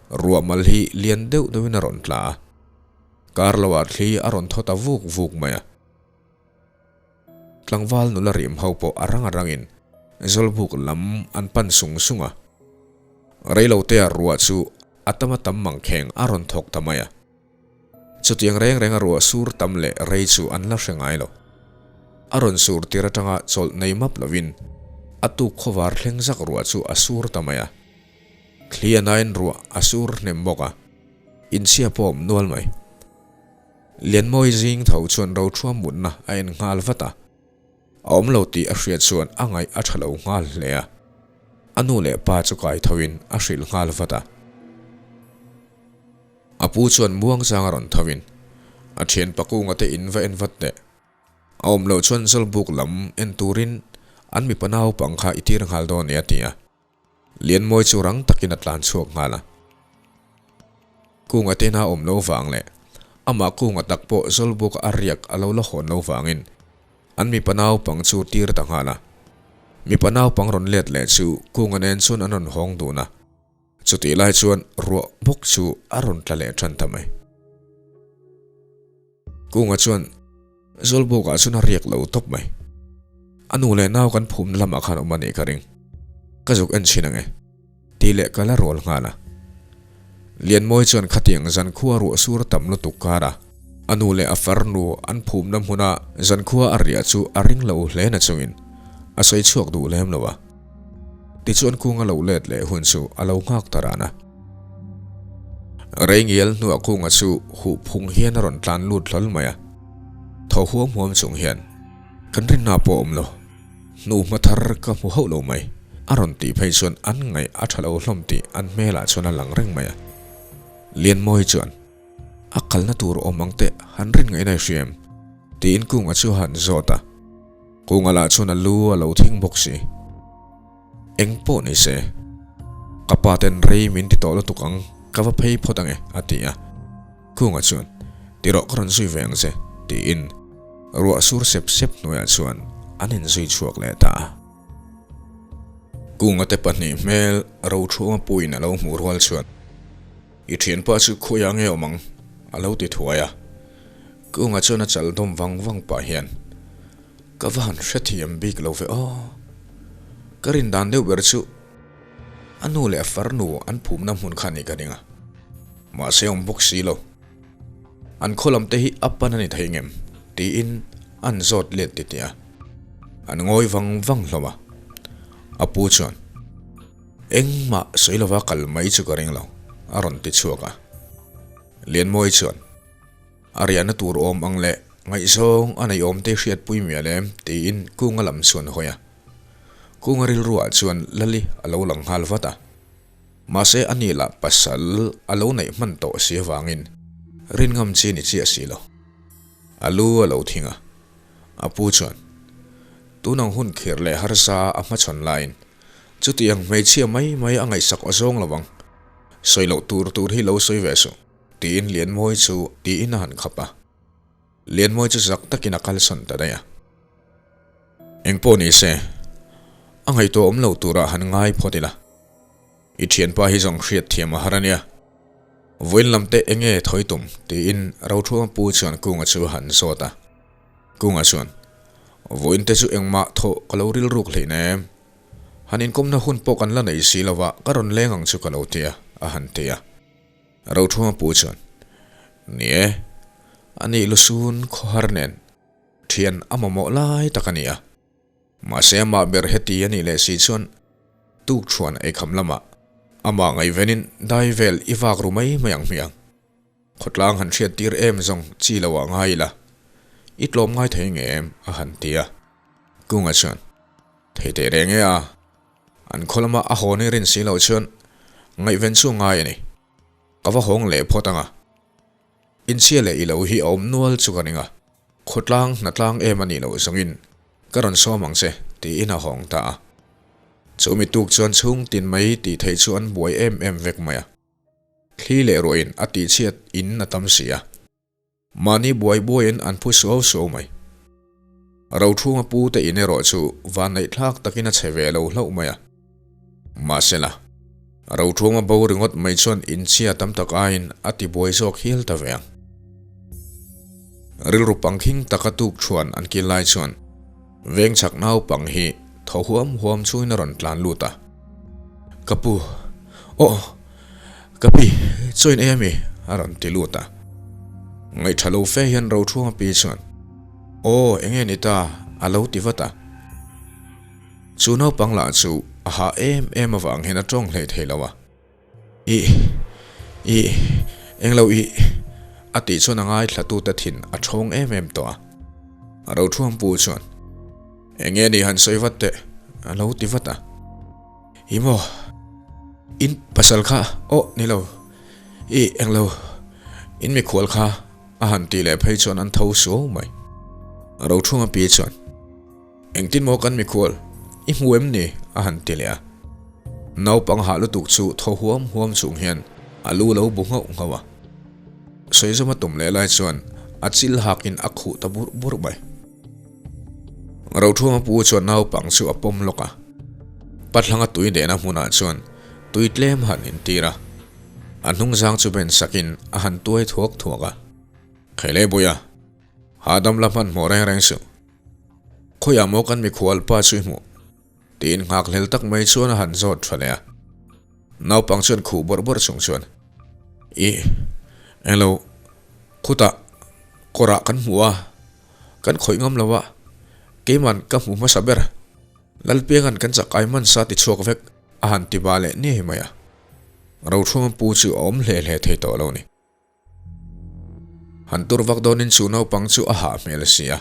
ruah mal hi lian deuh deuhin a rawn tla a. Kar loah thli a rawn thaw ta vuk vuk mai a. Tlangval nula rim ho pawh a rang a rangin Zawlbuk lam an pan sung sung a. Reilotea ruah chu a tam a tam mangkheng a rawn thawk ta mai a. Chutiang reng renga ruah sur tam leh rei chu an la hre ngai lo. A rawn sur tir atanga chawlh nei map lovin a tuk khawvar thleng zak ruah chu a sur ta mai a. Thli a nain ruah a sur hnem bawk a, inchhia pawh awm nual mai. Lianmawi zing tho chuan Roṭhuam mutna a en nghal vat a, a awm lo tih a hriat chuan a ngaih a ṭha lo nghal hle a, a nu leh pa chu kai thoin a hrilh nghal vat a. A pu chuan muangchang a rawn thoin a ṭhian Pakunga te in va en vat teh. A awm loh chuan Zawlbuk lam en turin an mipa naupang kha i tir nghal dawn nia a ti a. Lianmawi chu rang takin a tlan chhuak nghal a. Kunga tena awm lo vang leh amah Kunga tak pawh Zawlbuk a riak a lo la hawn lo vangin an mipa naupang chu tir ta nghal a. Mipa naupang rawn let leh chu Kunga nen chuan an rawn hawng dun a. Chutih lai chuan ruah bawk chu a rawn tla leh tan ta mai. Kunga chuan Zawlbukah chuan a riak lo tawp mai. A nu leh nau kan phumna lamah khan awm a nih ka ring. Ka zuk en chhin ang e. Tih leh ka la rual nghal a. Lianmawi chuan khatiang zankhua ruah sur tam lutuk kar a, a nu leh a farnu an phumna hmuna zankhua a riah chu a ring lo hle na chungin. A sawi chhuak duh lem lo a. Tichuan Kunga lo let leh hun chu a lo nghak ta ran a. Reingial hnuah Kunga chu huh phung hian a rawn tlan lut hlawl mai a. Thaw huam huam chung hian, Kan rinna pawh awm lo. Hnu hma thar ka hmu hauh lo mai. A rawn tih phei chuan an ngaih a tha lo hlawm tih an hmelah chuan a lang reng mai a. Lianmawi chuan, A kalna tur awm ang teh han rin ngaihna i hria em? Tiin Kunga chu a han zawt a. Kunga lah chuan a lu a lo thing bawk si. Eng pawh ni se, ka pa ten rei min ti tawh lutuk ang, ka va phei phawt ang e, a ti a. Kunga chuan, Ti rawh ka rawn zui ve ang che, tiin ruah sur sep sep hnuaiah chuan an inzui chhuak leh ta a. Kunga te pahnih hmel Rochhunga puiin a lo hmuh rual chuan, I thianpa chu khawiah nge awm ang? a lo ti thuai a. Kunga chuan a chal dawm vang vang pah hian, Ka va han hrethiam bik lo ve aw. Ka rin dan deuh ber chu a nu leh a farnu an phumna hmun kha a ni ka ring a. Mahse awm bawk si lo. An khaw lam te hi a pan a ni thei ngem? tiin an zawt let titih a. An ngawi vang vang hlawm a. A pu chuan, Engmah sawi lova kal mai chu ka ring lo, a rawn ti chhuak a. Lianmawi chuan, A riahna tur awm ang leh ngaihzawng a nei awm te hriatpui mial em? tiin Kunga lam chuan a hawi a. Kunga rilruah chuan Lali a lo lang nghal vat a. Mahse a ni lah pasal a lo neih hman tawh si avangin rin ngam chi ni chiah si lo. A lu a lo thing a. A pu chuan, Tunang hun khir leh harsa a hmachhawn laiin chutiang hmeichhia mai mai a ngaihsak aw zawng lo ang. Sawi loh tur tur hi lo sawi ve suh. Tiin Lianmawi chu tiin a han khap a. Lianmawi chu zak takin a kalsawn ta daih a. Engpawh ni se, a ngaihtuah awm lo turah han ngai phawt ila. I thianpa hi zawng hriat thiam a har a nia. Vawiin lam te eng nge thawi tum? tiin Rothuama pu chuan Kunga chu a han zawt a. Kunga chuan, Vawiin te chu engmah thawh ka lo rilruk hleih nem. Han inkawmna hun pawh kan la nei si lo va, ka rawn leng ang chu ka lo ti a, a han ti a. Rothunga pu chuan, Ni e, a nih lusun khawhar nen thian a mamawh lai tak a ni a. Mahse amah ber heti a nih leh si chuan tukṭhuan eikham lamah amah ngaihvenin dai vel i vak ru mai mai ang hmiang. Khawtlang han hriat tir em zawng chi lo ah ngai ila, i tlawm ngai thei nge em? a han ti a. Kunga chuan, Thei teh reng e a. An khaw lama a hawn i rin si loh chuan ngaihven chu ngai a ni. Ka va hawng leh phawt ang a. Inchhia leh i lo hi a awm nual chu ka ring a, khawtlang hnatlang em a nih loh zawngin ka rawn sawm ang che tiin a hawng ta a. Chu mi tuk chuan chhung tin mai tih theih chu an buai em em vek mai a. Thli leh ruahin a tihchhiat in a tam si a. Mahni buai buaiin an phu suau suau mai. Rochhunga pu te in erawh chu vanneih thlak takin a che ve lo hlauh mai a. Mahsela, Rochhunga bo ringawt mai chuan inchhia tam tak aiin a ti buai zawk hial ta ve ang. Rilru pangkhing taka tuk thuan an kil lai chuan veng chhak naupang hi thaw huam huam chungin a rawn tlan lut a. Ka pu, aw, Ka pi, chaw in ei ami? a rawn ti lut a. Ngaihṭha lo fe hian Rochhunga pi chuan, Aw, eng nge ni ta? a lo ti vat a. Chu naupang lah chu a hah em em avang hian a ṭawng hlei thei lo a. Ih, ih, eng lo ih, a tih chuan a ngaithlatute thin a ṭhawng em em tawh a. Rochhunga pu chuan, Eng nge ni han sawi vat teh? a lo ti vat a. I maw? In pasal kha aw ni lo, i eng lo, in mikhual kha a han tih leh phei chuan an tho suau mai. Rothunga pi chuan, Engtin maw kan mikhual, i hmu em ni? a han ti leh a. Naupang hah lutuk chu thaw huam huam chung hian a lu lo bu nghauh nghauh a. Sawizawma tum leh lai chuan a chil hakin a khuh ta burh burh mai. Rothunga pu chuan naupang chu a pawm lawk a, Pathlanga tui dehna hmunah chuan tui tlem han intir a, a hnungzang chu ben sakin a han tuai thuak thuak a. Khailei Buia, hahdam la hmanhmawh reng reng suh. Khawiah maw kan mikhual pa chu i hmuh? Tiin nghakhlel tak mai chuan a han zawt tha leh a. Naupang chuan khuh bawrh bawrh chung chuan, Ih, englo, khutah kawrah kan hmu a, kan khawih ngam lo a, keiman ka hmu hmasa ber. Lalpianga'n kan chak ai hman sa ti chhuak vek a han ti ba leh niai mai a. Rothruanga pu chu a awm hle hle thei tawh lo ni. Han tur vak dawnin chu naupang chu a hah hmel si a.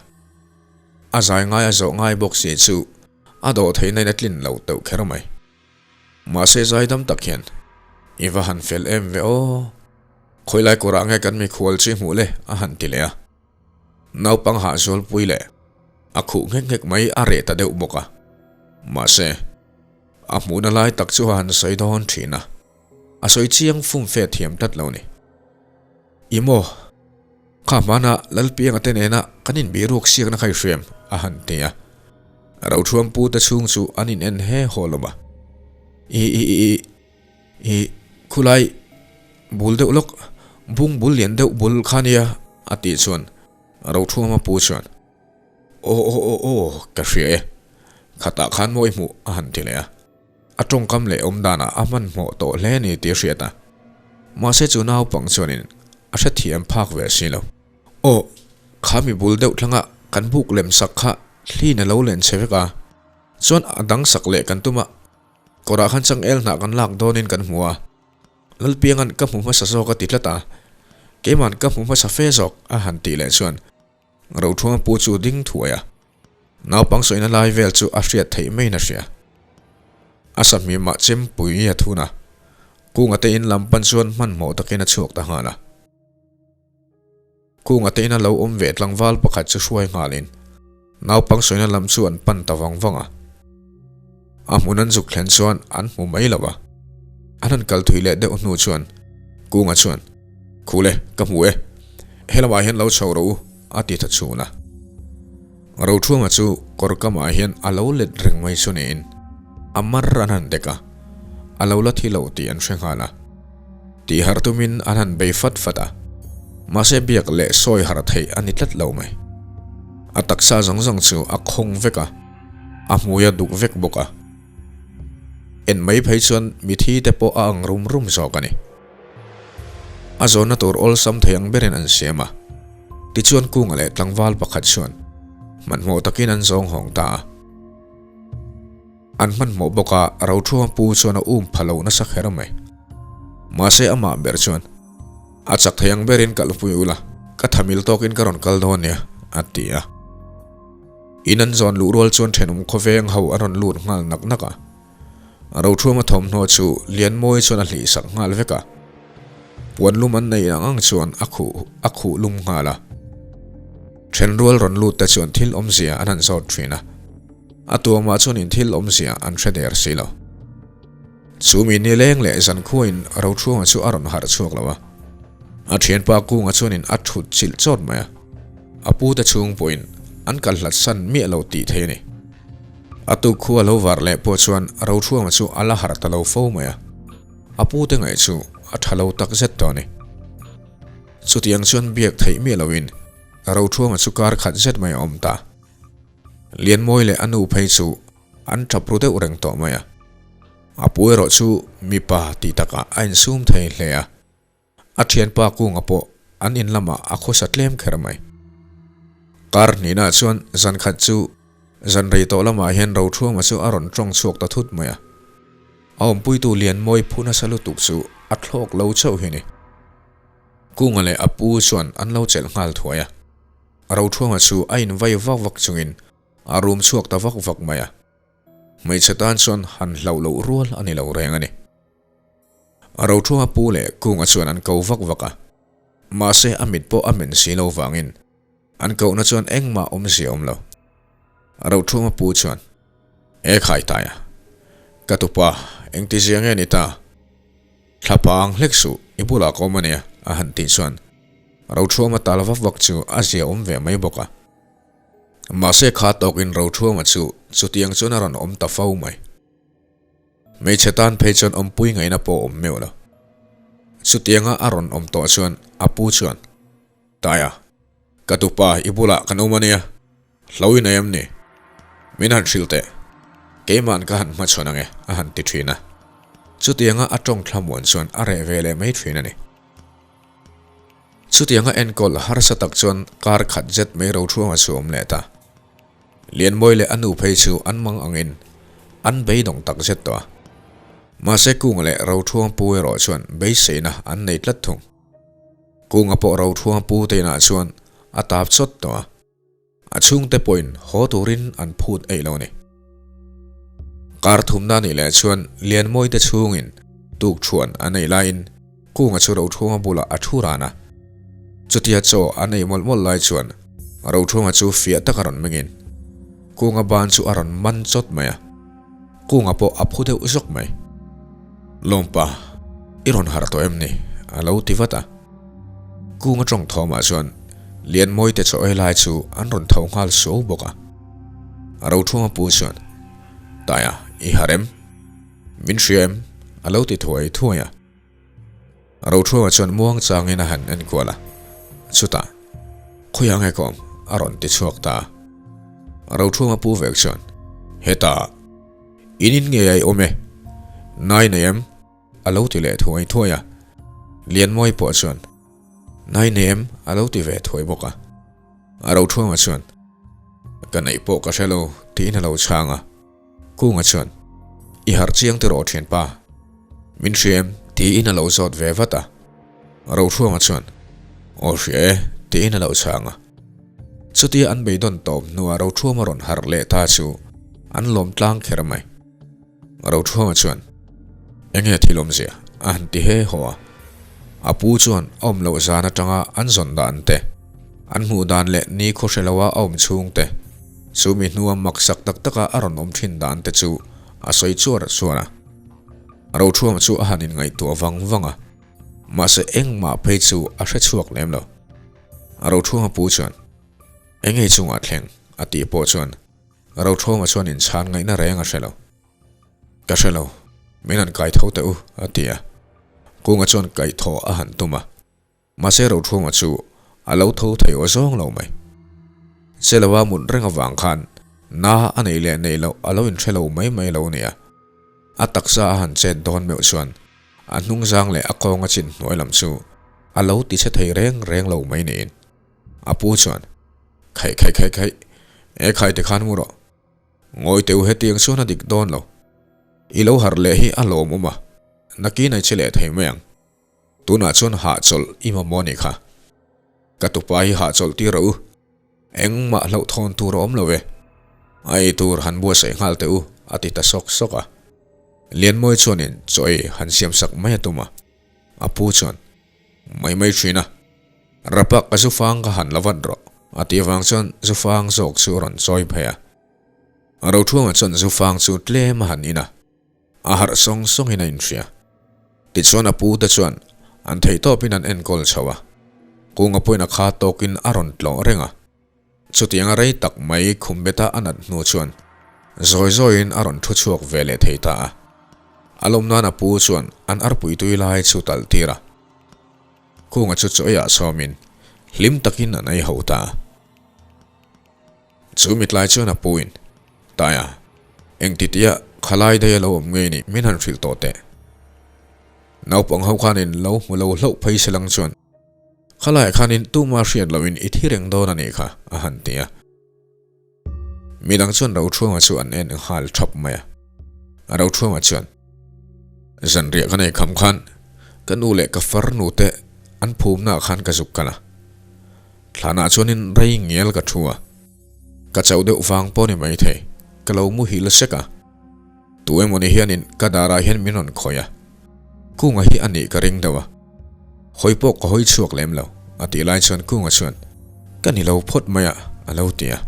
A zai ngai a zawh ngai bawk si chu a dawh theihna in a tlin lo teuh kher mai. Mahse zaidam tak hian, I va han fel em ve aw. Khawilai kawrah nge kan mikhual chu i hmuh le? a han ti leh a. Naupang hahzualpui leh a khuh nghek nghek mai a reh ta deuh bawk a. Mahse, a hmuhna lai tak chu a han sawi dawn thin a, a sawi chiang fum fe thiam tlat lo ni. I maw? Kha hmana Lalpianga te nena kan inbiruk siakna kha i hriam, a han ti a. Rothuam pu te chhung chu an in en he haw lawm a. I i i i i khulai bul deuh lawk, bung bul lian deuh bul kha nia, a tih chuan Rothuama pu chuan, Aw aw aw aw ka hria e, khatah khan mawi hmuh, a han ti leh a. A tawngkam leh awm danah a hmanhmawh tawh hle a ni tih a hriat a. Mahse chu naupang chuanin a hrethiam phak ve si lo. Aw, kha mi bul deuh thlanga kan buk lem sak kha hlin a lo len che vek a, chuan a dang sak leh kan tum a, kawrah khan changel hnah kan lak dawnin kan hmu a, Lalpianga'n ka hmu hmasa zawk a ti tlat a, keima'n ka hmu hmasa fe zawk a han tih leh chuan Rothuanga pu chu ding thuai a, naupang sawina lai vel chu a hriat theih maiin a hria. A sahmimah chempui a thun a, Kunga te in lam pan chuan hmanhmawh takin a chhuak ta nghal a. Kunga te ina lo awm ve tlangval pakhat chu hruai nghalin naupang sawina lam chu an pan ta vang vang a. A hmun an zuk thlen chuan an hmu mai lo a. An han kal thui leh deuh hnu chuan Kunga chuan, Khule, ka hmu e. Helamah hian lo chho rawh u, a ti ta chhun a. Rothuanga chu kawr kamah hian a lo let reng mai chu niin a mar an han dek a, a lo la thi lo tih an hre nghal a. Tih harh tumin an han bei fat fat a, mahse biak leh sawi harh theih a ni tlat lo mai. A taksa zawng zawng chu a khawng vek a, a hmui a duk vek bawk a. En mai phei chuan mithi te pawh a ang rum rum zawk a ni. A zawnna tur awlsam thei ang berin an siam a, tichuan Kunga leh tlangval pakhat chuan hmanhmawh takin an zawng hawng ta a. An hmanhmawh bawk a, Rothuama pu chuan a um pha lo nasa kher mai. Mahse amah ber chuan, A chak thei ang berin kalpui ula, ka thamil tawkin ka rawn kal dawn nia, a ti a. In an zawn luh rual chuan thenawm khawveng ho an rawn lut nghal nak nak a. Rothuama thawmhnaw chu Lianmawi chuan a hlih sak nghal vek a. Puan lum an neih ang ang chuan a khuh a khuh lum nghal a. Thenrual rawn lut te chuan thil awmzia an han zawt thin a. A tuamah chuan in thil awmzia an hre der si lo. Chu mi nileng leh zankhuain Rothuama chu a rawn harh chhuak lo a. A thianpa Kunga chuanin a thut chilh chawt mai a. A pute chhung pawhin an kal hlat san miah lo tih thei a ni. A tuk khu a lo var leh pawh chuan Rothuama chu a la harh ta lo fo mai a, a pute ngaih chu a tha lo tak zet tawh a ni. Chutiang chuan biak theih miah loin Rothuama chu kar khat zet mai a awm ta. Lianmawi leh a nu phei chu an tap ru deuh reng tawh mai a. A pu erawh chu mipa tih takah a insum thei hle a. A thianpa Kunga pawh an in lamah a khawsa tlem kher mai. Kar hnihnaah chuan zan khat chu zan rei tawh lamah hian Rothuama chu a rawn tawng chhuak ta thut mai a. A awmpuitu Lianmawi phu nasa lutuk chu a thlawk lo chauh hi a ni. Kunga leh a pu chuan an lo chelh nghal thuai a. Rothuama chu a invai vak vak chungin a rum chhuak ta vak vak mai a. Hmeichhe tan chuan han hlauh loh rual a ni lo reng a ni. A rothunga pu leh Kunga chuan an ko vak vak a, mahse a mit pawh a men si lo vangin an kohna chuan engmah awmzia awm lo. A rothunga pu chuan, E Khaitaia, ka tupa, engtizia nge ni ta? Thlapa ang hlek suh, i bulah ka awm a nia, a han tih chuan Rothunga tal vak vak chu a zia awm ve mai bawk a. Mahse kha tawkin Rothunga chu chutiang chuan a rawn awm ta fo mai. Hmeichhe tan phei chuan awmpui ngaihna pawh awm meuh lo. Chutianga a rawn awm tawh chuan a pu chuan, Taia, ka tupa i bulah kan awm a nia, hlo i nei em ni? Min han hrilh teh, keima'n ka han hmachhawn ang e, a han ti thin a. Chutianga a tawng thlamuan chuan a reh ve leh mai thin a ni. Chutianga enkawl harsa tak chuan kar khat zet mai rothuanga chu awm leh ta. Lianmawi leh a nu phei chu an mang angin. An beidawng tak zet tawh a. Mahse Kunga leh Rothuang pu erawh chuan beiseina an nei tlat thung. Kunga pawh Rothuang pu te inah chuan a tap chawt tawh a. A chhungte pawhin haw turin an phut eih lo a ni. Kar thumna nih leh chuan Lianmawi te chhungin tukṭhuan an ei laiin Kunga chu Rothuanga bulah a thu ran a. Chutia chaw an ei mawlh mawlh lai chuan Rothuanga chu fiah taka rawn mengin Kunga ban chu a rawn man chawt mai a. Kunga pawh a phu deuh zawk mai. Lawmpa, i rawn harh tawh em ni? a lo ti vat a. Kunga tawng thawmah chuan Lianmawite chaw ei lai chu an rawn tho nghal suau bawk a. Rothunga pu chuan, Taia, i harh em? Min hria em? a lo ti thuai thuai a. Rothunga chuan muang changin a han enkual a, chutah, Khawiah nge ka awm? a rawn ti chhuak ta a. Rothunga pu vek chuan, Hetah, in in ngei a i awm e, nai nei em? A lo ti leh thuai thuai a, Lianmawi pawh chuan, Nai nei em? a lo ti ve thuai bawk a. A Rothunga chuan, Ka neih pawh ka hre lo, tiin a lo chhang a. Kunga chuan, I harh chiang tiraw thianpa? Min hria em? Tiin a lo zawt ve vat a. Rohruanga chuan, Aw hria e, tiin a lo chhang a. Chutia an beidawn tawp hnuah Rothruama rawn harh leh ta chu an lawm tlang kher mai. Rothruama chuan, Enge thil awmzia? a han ti he haw a. A pu chuan a awm loh zan atanga an zawn dan te, an hmuh dan leh ni khaw hre loa a awm chhung te, Chu mi hnua maksak tak taka a rawn awm thin dan te chu a sawi chuar chuar a. Rothuama chu a han inngaihtuah vang vang a, mahse engmah phei chu a hre chhuak lem lo. Rothuama pu chuan, Engei chungah thleng? a tih pawh chuan Rothuama chuan inchhan ngaihna reng a hre lo. Ka hre lo, min han kai tho teh u, a ti a. Kunga chuan kaihthawh a han tum a. Mahse Rothunga chu a lo tho thei aw zawng lo mai. Chelawa mut reng avang khan na a neih leh neih loh a lo inhre lo mai mai lo nia. A taksa a han chet dawn meuh chuan a hnungzang leh a kawng a chin hnuai lam chu a lo ti che thei reng reng lo mai niin. A pu chuan, Khaih khaih khaih khaih, e khai tikhan mu rawh. Ngawi teu hetiang chuan a dik dawn lo. I lo harh leh hi a lawmawm a, nakin a che leh thei mai ang. Tunah chuan hahchawlh i mamawh a nih kha. Ka tupa hi hahchawlh tir rawh u. Engmah hlauhthawn tur a awm lo e. A ei tur han buatsaih nghal teh u, a ti ta sawk sawk a. Lianmawi chuanin chaw ei han siamsak mai a tum a. A pu chuan, Mai mai thin a. Rapa ka zufang ka han la vat rawh, a tih avang chuan zufang zawk chu a rawn chawi phei a. Rothuama chuan zufang chu tlem a han in a. A harh sawng sawngin a inhria. Tichuan a pu te chuan an theihtawpin an enkawl chho a, Kunga pawhin a kha tawkin a rawn tlawh reng a. Chutianga rei tak mai khum beta a nat hnu chuan zawi zawiin a rawn thu chhuak ve leh thei ta a. A lawm nan a pu chuan an arpui tui lai chu talh tir a. Kunga chu chaw eiah sawmin hlim takin an ei ho ta a. Chu mitlai chuan a puin, Taia, engtitia khalai daih a lo awm ngei ni min han hrilh tawh teh. Naupang ho khanin lo hmu lo hlauh phei se lang chuan khalaiah khanin tuma hriat lohin i thi reng dawn a nih kha, a han ti a. Midang chuan Rothuanga chu an en nghal thap mai a. Rothuanga chuan, Zanriah ka nei kham khan ka nu leh ka farnu te an phumnaah khan ka zuk kal a. Thlanah chuanin rei ngial ka thu a, ka chauh deuh vang pawh ni maithei, ka lo muhil sek a. Tu emawni hianin ka darah hian min rawn khawih a, Kunga hi a nih ka ring deuh a, hawi pawh ka hawi chhuak lem lo, a tih lai chuan Kunga chuan, Ka ni lo phawt mai a, a lo ti a.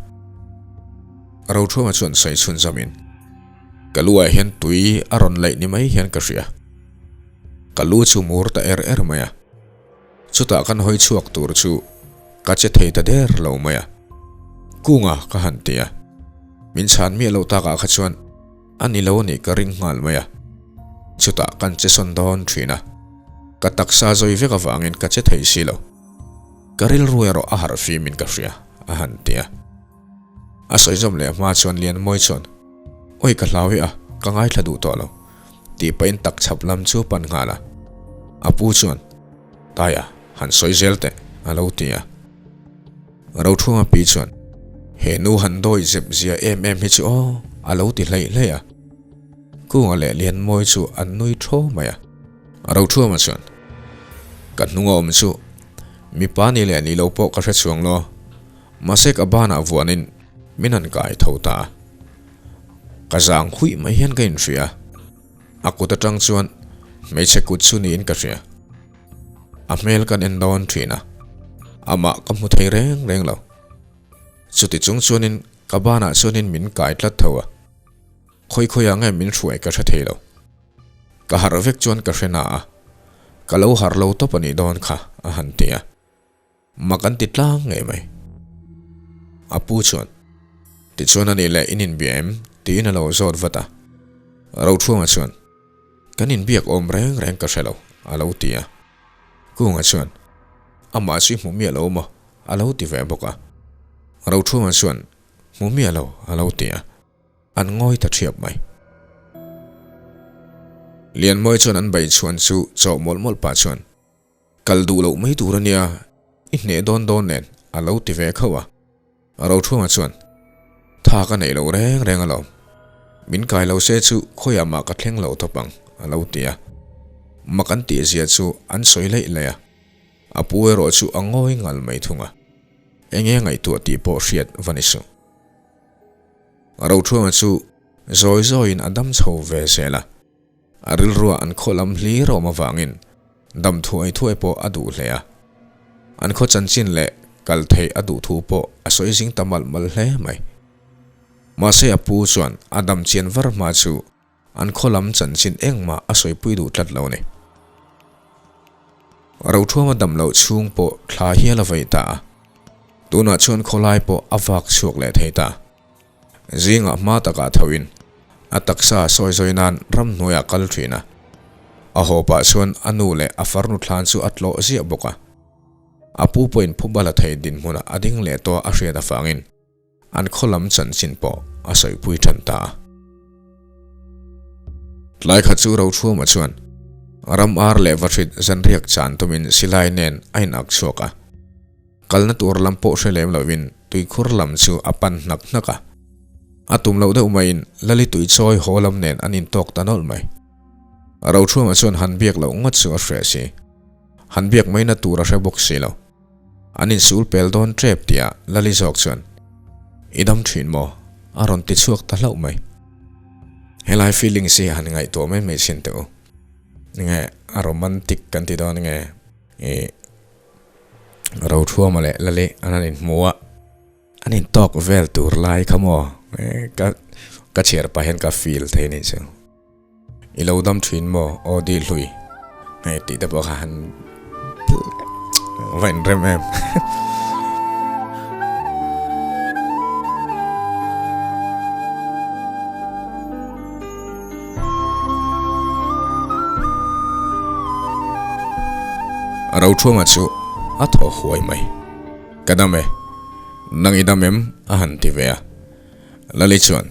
Rothuama chuan sawi chhun zamin, Ka lu ah hian tui a rawn laih ni mai hian ka hria, ka lu chu mur ta er er mai a. Chutah kan hawi chhuak tur chu ka che thei ta der lo mai a, Kunga ka han ti a, min chhan miah loh takah kha chuan a ni lo anih ka ring nghal mai a, chutah kan che sawn dawn thin a, ka taksa zawi vek avangin ka che thei si lo, ka rilru erawh a harh fimin ka hria a han ti a. A sawi zawm leh hma chuan Lianmawi chuan, Awi ka hlau i a, ka ngaithla duh tawh lo. Tih pahin tak chhap lam chu pan nghal a. A pu chuan, Taia, han sawi zel teh, a lo ti a. Rothunga pi chuan, He nu han dawi zep zia em em hi chu aw, a lo ti hleih hleih a. Kunga leh Lianmawii chu an nui thaw mai a. Roṭhuama chuan, Ka hnunga awm chu mipa ni leh ni lo pawh ka hre chhuang lo, mahse ka banah vuanin min han kai tho ta a. Ka zang huih mai hian ka inhria. A kut atang chuan hmeichhe kut chu niin ka hria. A hmel kan en dawn thin a, amah ka hmu thei reng reng lo. Chuti chung chuanin ka banah chuanin min kai tlat tho a, khawi khawiah nge min hruai ka hre thei lo. Ka harh vek chuan ka hre na a, ka lo harh lo tawp a nih dawn kha a han ti a. Mak an ti tlang ngei mai. A pu chuan, Tichuan a nih leh in inbia em? tiin a lo zawt vat a. Roṭhuanga chuan, Kan inbiak awm reng reng ka hre lo, a lo ti a. Kunga chuan, Amah chu i hmu miah lo maw? a lo ti ve bawk a. Roṭhuanga chuan, Hmu miah lo, a lo ti a. An ngawi ta ṭhiap mai. Lianmawi chuan an beichhuan chu chawh mawlh mawlh pah chuan, Kal duh loh mai tur a nia, i hneh dawn dawn nen a lo ti ve khauh a. Rothunga chuan, Tha ka neih loh reng reng alawm, min kai lo se chu khawiah mah ka thleng lo tawp ang a lo ti a. Mak an tih zia chu an sawi laih laih a, a pu erawh chu a ngawi ngal mai thung a. Enge ngaihtuah tih pawh hriat va ni suh. Rothunga chu zawi zawiin a dam chho ve zel a. A rilrua an khaw lam hlir awm avangin dam thuai thuai pawh a duh hle a. An khaw chanchin leh kal theih a duh thu pawh a sawi zing ta malh malh hle mai. Mahse a pu chuan a dam chian var hma chu an khaw lam chanchin engmah a sawipui duh tlat lo a ni. Rothuama dam loh chhung pawh thla hial a vei ta a. Tunah chuan khawlai pawh a vak chhuak leh thei ta. Zingah hma takah thoin a taksa sawi zawi nan ramhnuaiah kal thin a. A haw pah chuan a nu leh a farnu thlan chu a tlawh ziah bawk a. A pu pawhin phuba la thei dinhmunah a ding leh tawh a hriat avangin an khaw lam chanchin pawh a sawipui tan ta a. Tlai khat chu Rochhuama chuan ram ar leh vahrit zanriak chan tumin silai nen a inak chhuak a. Kalna tur lam pawh hre lem lovin tuikhur lam chu a pan hnak hnak a. A tum loh deuh maiin Lali tuichawi haw lam nen an intawk ta nawlh mai. Rochhuama chuan han biak loh ngawt chu a hre si. Han biak maina tur a hre bawk si lo. An insul pel dawn tep tihah Lali zawk chuan, I dam thin maw? a rawn ti chhuak ta hlauh mai. Helai feelings hi han ngaihtuah mai mai chhin teh u. Nge a romantic kan ti dawn nge i. Rothuama leh Lali an han inhmu a, an intawk vel tur lai kha maw ka ka chhiar pah hian ka feel thei a nih chu. I lo dam thin maw aw di hlui hei tih te pawh kha han va inrem em. Rothunga chu a thaw huai mai. Ka dam e, nang i dam em? a han ti ve a. Lali chuan,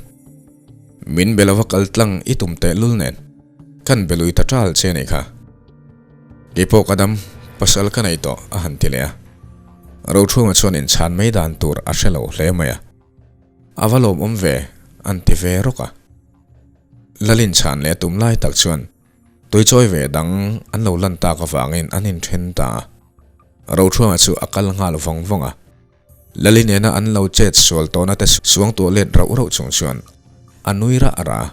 Min be lova kal tlang i tum teh lul nen, kan be lui ta ṭal che nih kha. Keipawh ka dam, pasal ka nei tawh, a han ti leh a. Rothunga chuan inchhan mai dan tur a hre lo hle mai a. A va lawmawm ve, an ti ve rawk a. Lalin chhan leh tum lai tak chuan tuichawi ve dang an lo lan tak avangin an inthen ta a. Rothruanga chu a kal nghal vawng vawng a. Lali nena an lo chet sual tawhna te suangtuah let rauh rauh chung chuan a nui rah rah a.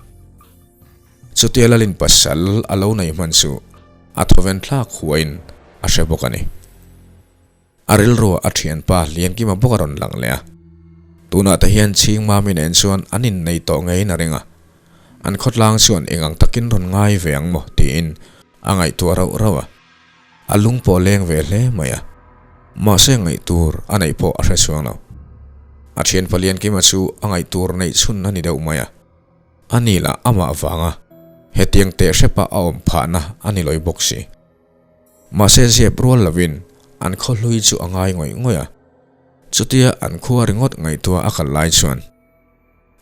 Chutia Lalin pasal a lo nei hman chu a thawven thlak huain a hre bawk a ni. A rilruah a thianpa Liankima bawk a rawn lang leh a. Tunah te hian Chhingmami nen chuan an innei tawh ngeiin a ring a. An khawtlang chuan eng ang takin rawn ngai ve ang maw tiin a ngaihtuah rauh rauh a. A lung pawh leng ve hle mai a. Mahse ngaihtur a neih pawh a hre chuang lo. A thianpa Liankima chu a ngaihtur neih chhun a ni deuh mai a. A ni lah amah vanga hetiang teh hrepa a awm phahna a ni lawi bawk si. Mahse zep rual lovin an khaw hlui chu a ngai ngawih ngawih a, chutia an khua ringawt ngaihtuah a kal lai chuan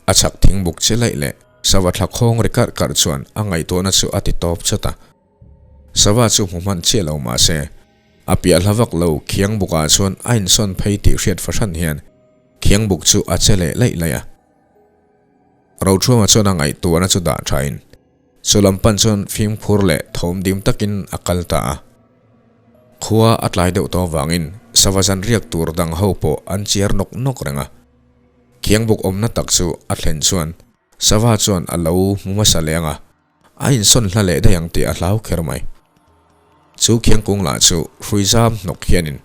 a chhak thing buk che laih leh sava thla khawng ri karh karh chuan a ngaihtuahna chu a ti tawp chawt a. Sava chu hmu hman chiah lo mahse a piah hla vak lo khiang bukah chuan a insawn phei tih hriat fahran hian khiang buk chu a che leh laih laih a. Rochhuama chuan a ngaihtuahna chu dah thain. Chu lam pan chuan fimkhur leh thawm dim takin a kal ta a. Khua a tlai deuh tawh avangin sava zan riak tur dang ho pawh an chiar nawk nawk reng a. Khiangbuk awmna tak chu a thlen chuan sava chuan a lo hmu hmasa leh ang a, a insawn hla leh daih ang tih a hlau kher mai. Chu khiangkung lah chu hrui zam hnawk hianin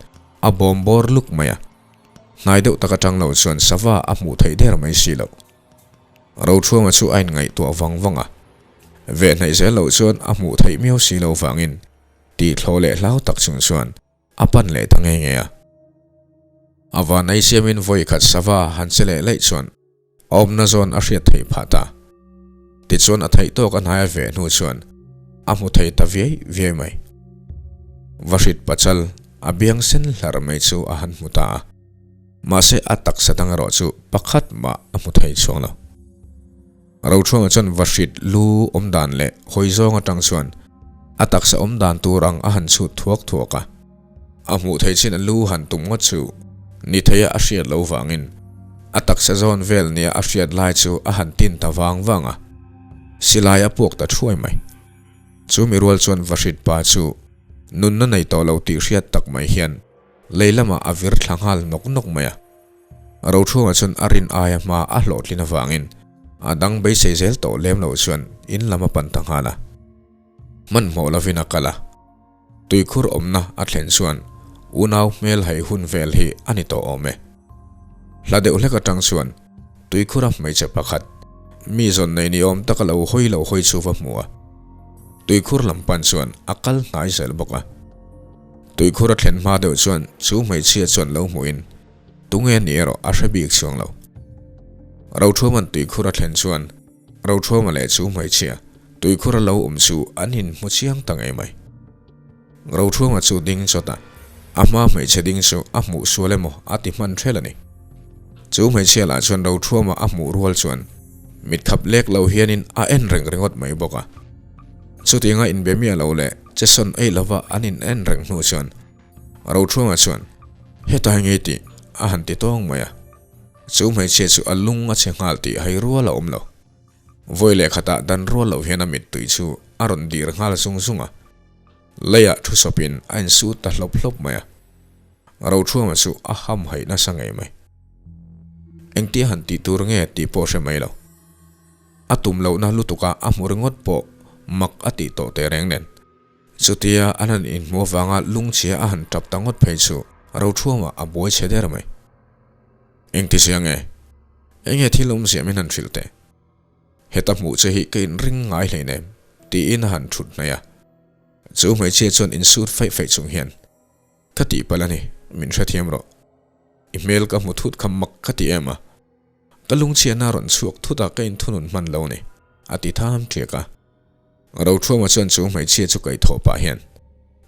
a bawm bawr luk mai a, hnai deuh tak atang lo chuan sava a hmuh theih der mai si loh. Rochhuanga chu a inngaihtuah vang vang a, veh hnaih zel loh chuan a hmuh theih miau si lo vangin tih thlawh leh hlau tak chung chuan a pan leh ta nge nge a. A van ei siamin vawi khat sava han che leh laih chuan a awmna zawn a hriat theih phah ta. Tichuan a theih tawk a hnai a veh hnu chuan a hmu thei ta viai viai mai. Vahrit pachal a biang sen hlar mai chu a han hmu ta a. Mahse a taksa dang erawh chu pakhat mah a hmu thei chuang lo. Rochhuanga chuan vahrit lu awm dan leh hawi zawng atang chuan a taksa awm dan tur ang a han chhut thuak thuak a. A hmuh theih chin a lu han tum ngawt chu ni theia a hriat lo vangin a taksa zawn vel nia a hriat lai chu a han tin ta vang vang a. Silai a puak ta thuai mai. Chu mi rual chuan vahrit pa chu nunna nei tawh lo tih hriat tak mai hian Lei lamah a vir thla nghal nawk nawk mai a. Rochhunga chuan a rin aia hma a hlawhtlin avangin a dang beisei zel tawh lem loh chuan in lam a pan ta nghal a. Hmanhmawh lovin a kal a. Tuikhur awmna a thlen chuan unau hmel hai hun vel hi a ni tawh awm e. Hla deuh hlek atang chuan tuikhura hmeichhe pakhat, mi zawn nei ni awm taka lo hawi lo hawi chu va hmu a. Tuikhur lam pan chuan a kal hnai zel bawk a. Tuikhur a thlen hma deuh chuan chu hmeichhia chuan lo hmuhin tunge ni erawh a hre bik chuang lo. Roṭhuama'n tuikhur a thlen chuan Roṭhuama leh chu hmeichhia tuikhur a lo awm chu an inhmu chiang ta ngei mai. Roṭhuama chu ding chawt a, a hma hmeichhe ding chu a hmuh sual emaw a ti hman ṭhel a ni. Chu hmeichhia lah chuan Roṭhuama a hmuh rual chuan mitkhap lek lo hianin a en reng ringawt mai bawk a. Chutianga inbe miah lo leh chesawn ei lova an in en reng hnu chuan Rochhuanga chuan, Hetai ngei tih a han ti tawng mai a. Chu hmeichhia chu a lung a chhe nghal tih hai rual a awm lo. Vawi leh khatah dan rual loh hian a mittui chu a rawn dir nghal zung zung a. Leiah thu sawpin a insut ta hlawp hlawp mai a. Rochhuanga chu a ham haih nasa ngei mai. Engtia han tih tur nge tih pawh hre mai lo. A tum lohna lutuka a hmu ringawt pawh mak a tih tawh teh reng nen. Chutia an han inhmuh avanga lungchhia a han tap ta ngawt phei chu Roṭhuama a buai chhe der mai. Engti zia nge? Enge thil awmzia min han hrilh teh? Heta hmuh che hi ka inring ngai hleinem tiin a han ṭhut hnaih a. Chu hmeichhia chuan insut feih feih chung hian, Ka tihpalh a ni, min hrethiam rawh. I hmel ka hmu thut kha mak ka ti em a. Ka lungchhiahna rawn chhuak thut a ka inthunun hman lo ni, a ti tham ṭiak a. Roṭhuama chuan chu hmeichhia chu kaihthawh pah hian,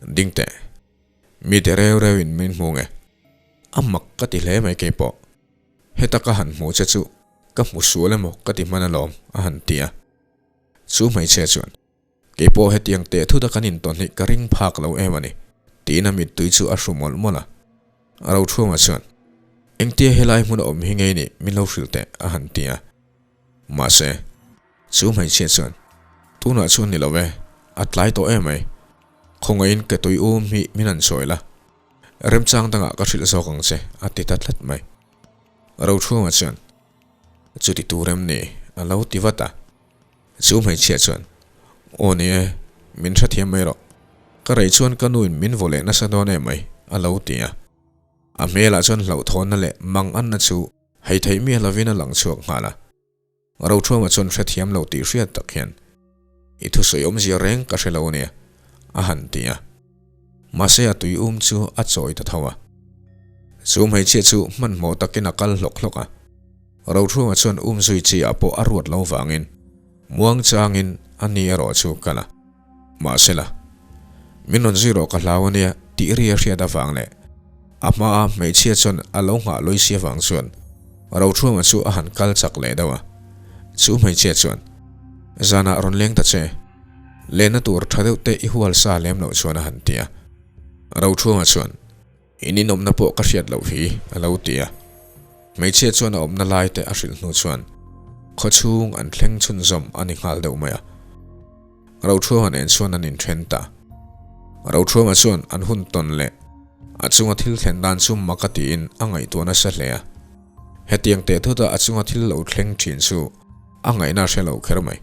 Ding teh, mite reu reuin min hmu nge? A mak ka ti hle mai keipawh. Heta ka han hmu che chu ka hmu sual emaw ka ti hman alawm, a han ti a. Chu hmeichhia chuan, Keipawh hetiang teh thut a kan intawn hi ka ring phak lo em a ni, tiin a mittui chu a hru mawlh mawlh a. Rochhuanga chuan, Engtia helai hmun a awm hi ngei nih min lo hrilh teh, a han ti a. Mahse, chu hmeichhia chuan, Tunah chuan ni lo e, a tlai tawh em mai. Khawngaihin ke tui um hi min han sawi la, remchang dangah ka hrilh zawk ang che, a ti ta tlat mai. Rochhuanga chuan, Chuti tur em ni? a lo ti vat a. Chu hmeichhia chuan, Aw ni e, min hrethiam mai rawh. Ka rei chuan ka nuin min vaw leh nasa dawn em mai, a lo ti a. A hmelah chuan hlauhthawnna leh manganna chu hei theih miah lovin a lang chhuak nghal a. Roṭhuama chuan hrethiam lo tih hriat tak hian, I thusawi awmzia reng ka hre lo ania, a han ti a. Mahse a tui um chu a chawi ta tho a. Chu hmeichhia chu hmanhmawh takin a kal hlawk hlawk a. Rochhunga chuan um zui chi ah pawh a ruat lo vangin muang changin a ni erawh chu kal a. Mahsela, min rawn zui rawh ka hlau ania tih ri a hriat avang leh a hmaa hmeichhia chuan a lo nghah lawi si avang chuan Rochhunga chu a han kal chak leh deuh a. Chu hmeichhia chuan, Zanah rawn leng ta che. Lenna tur tha deuh te i hual sa lem loh chuan a han ti a. Rochhunga chuan, In inawmna pawh ka hriat loh hi, a lo ti a. Hmeichhia chuan a awmna lai te a hrilh hnu chuan khawchhung an thleng chhunzawm a ni nghal deuh mai a. Roṭhuama nen chuan an inṭhen ta. Roṭhuama chuan an hun tawn leh a chunga thil thlen dan chu mak a tiin a ngaihtuah nasa hle a. Hetiang teh thut a a chunga thil lo thleng ṭhin chu a ngaihna a hre lo kher mai.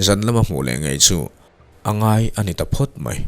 Zan lama hmuh leh ngei chu a ngai a ni ta phawt mai.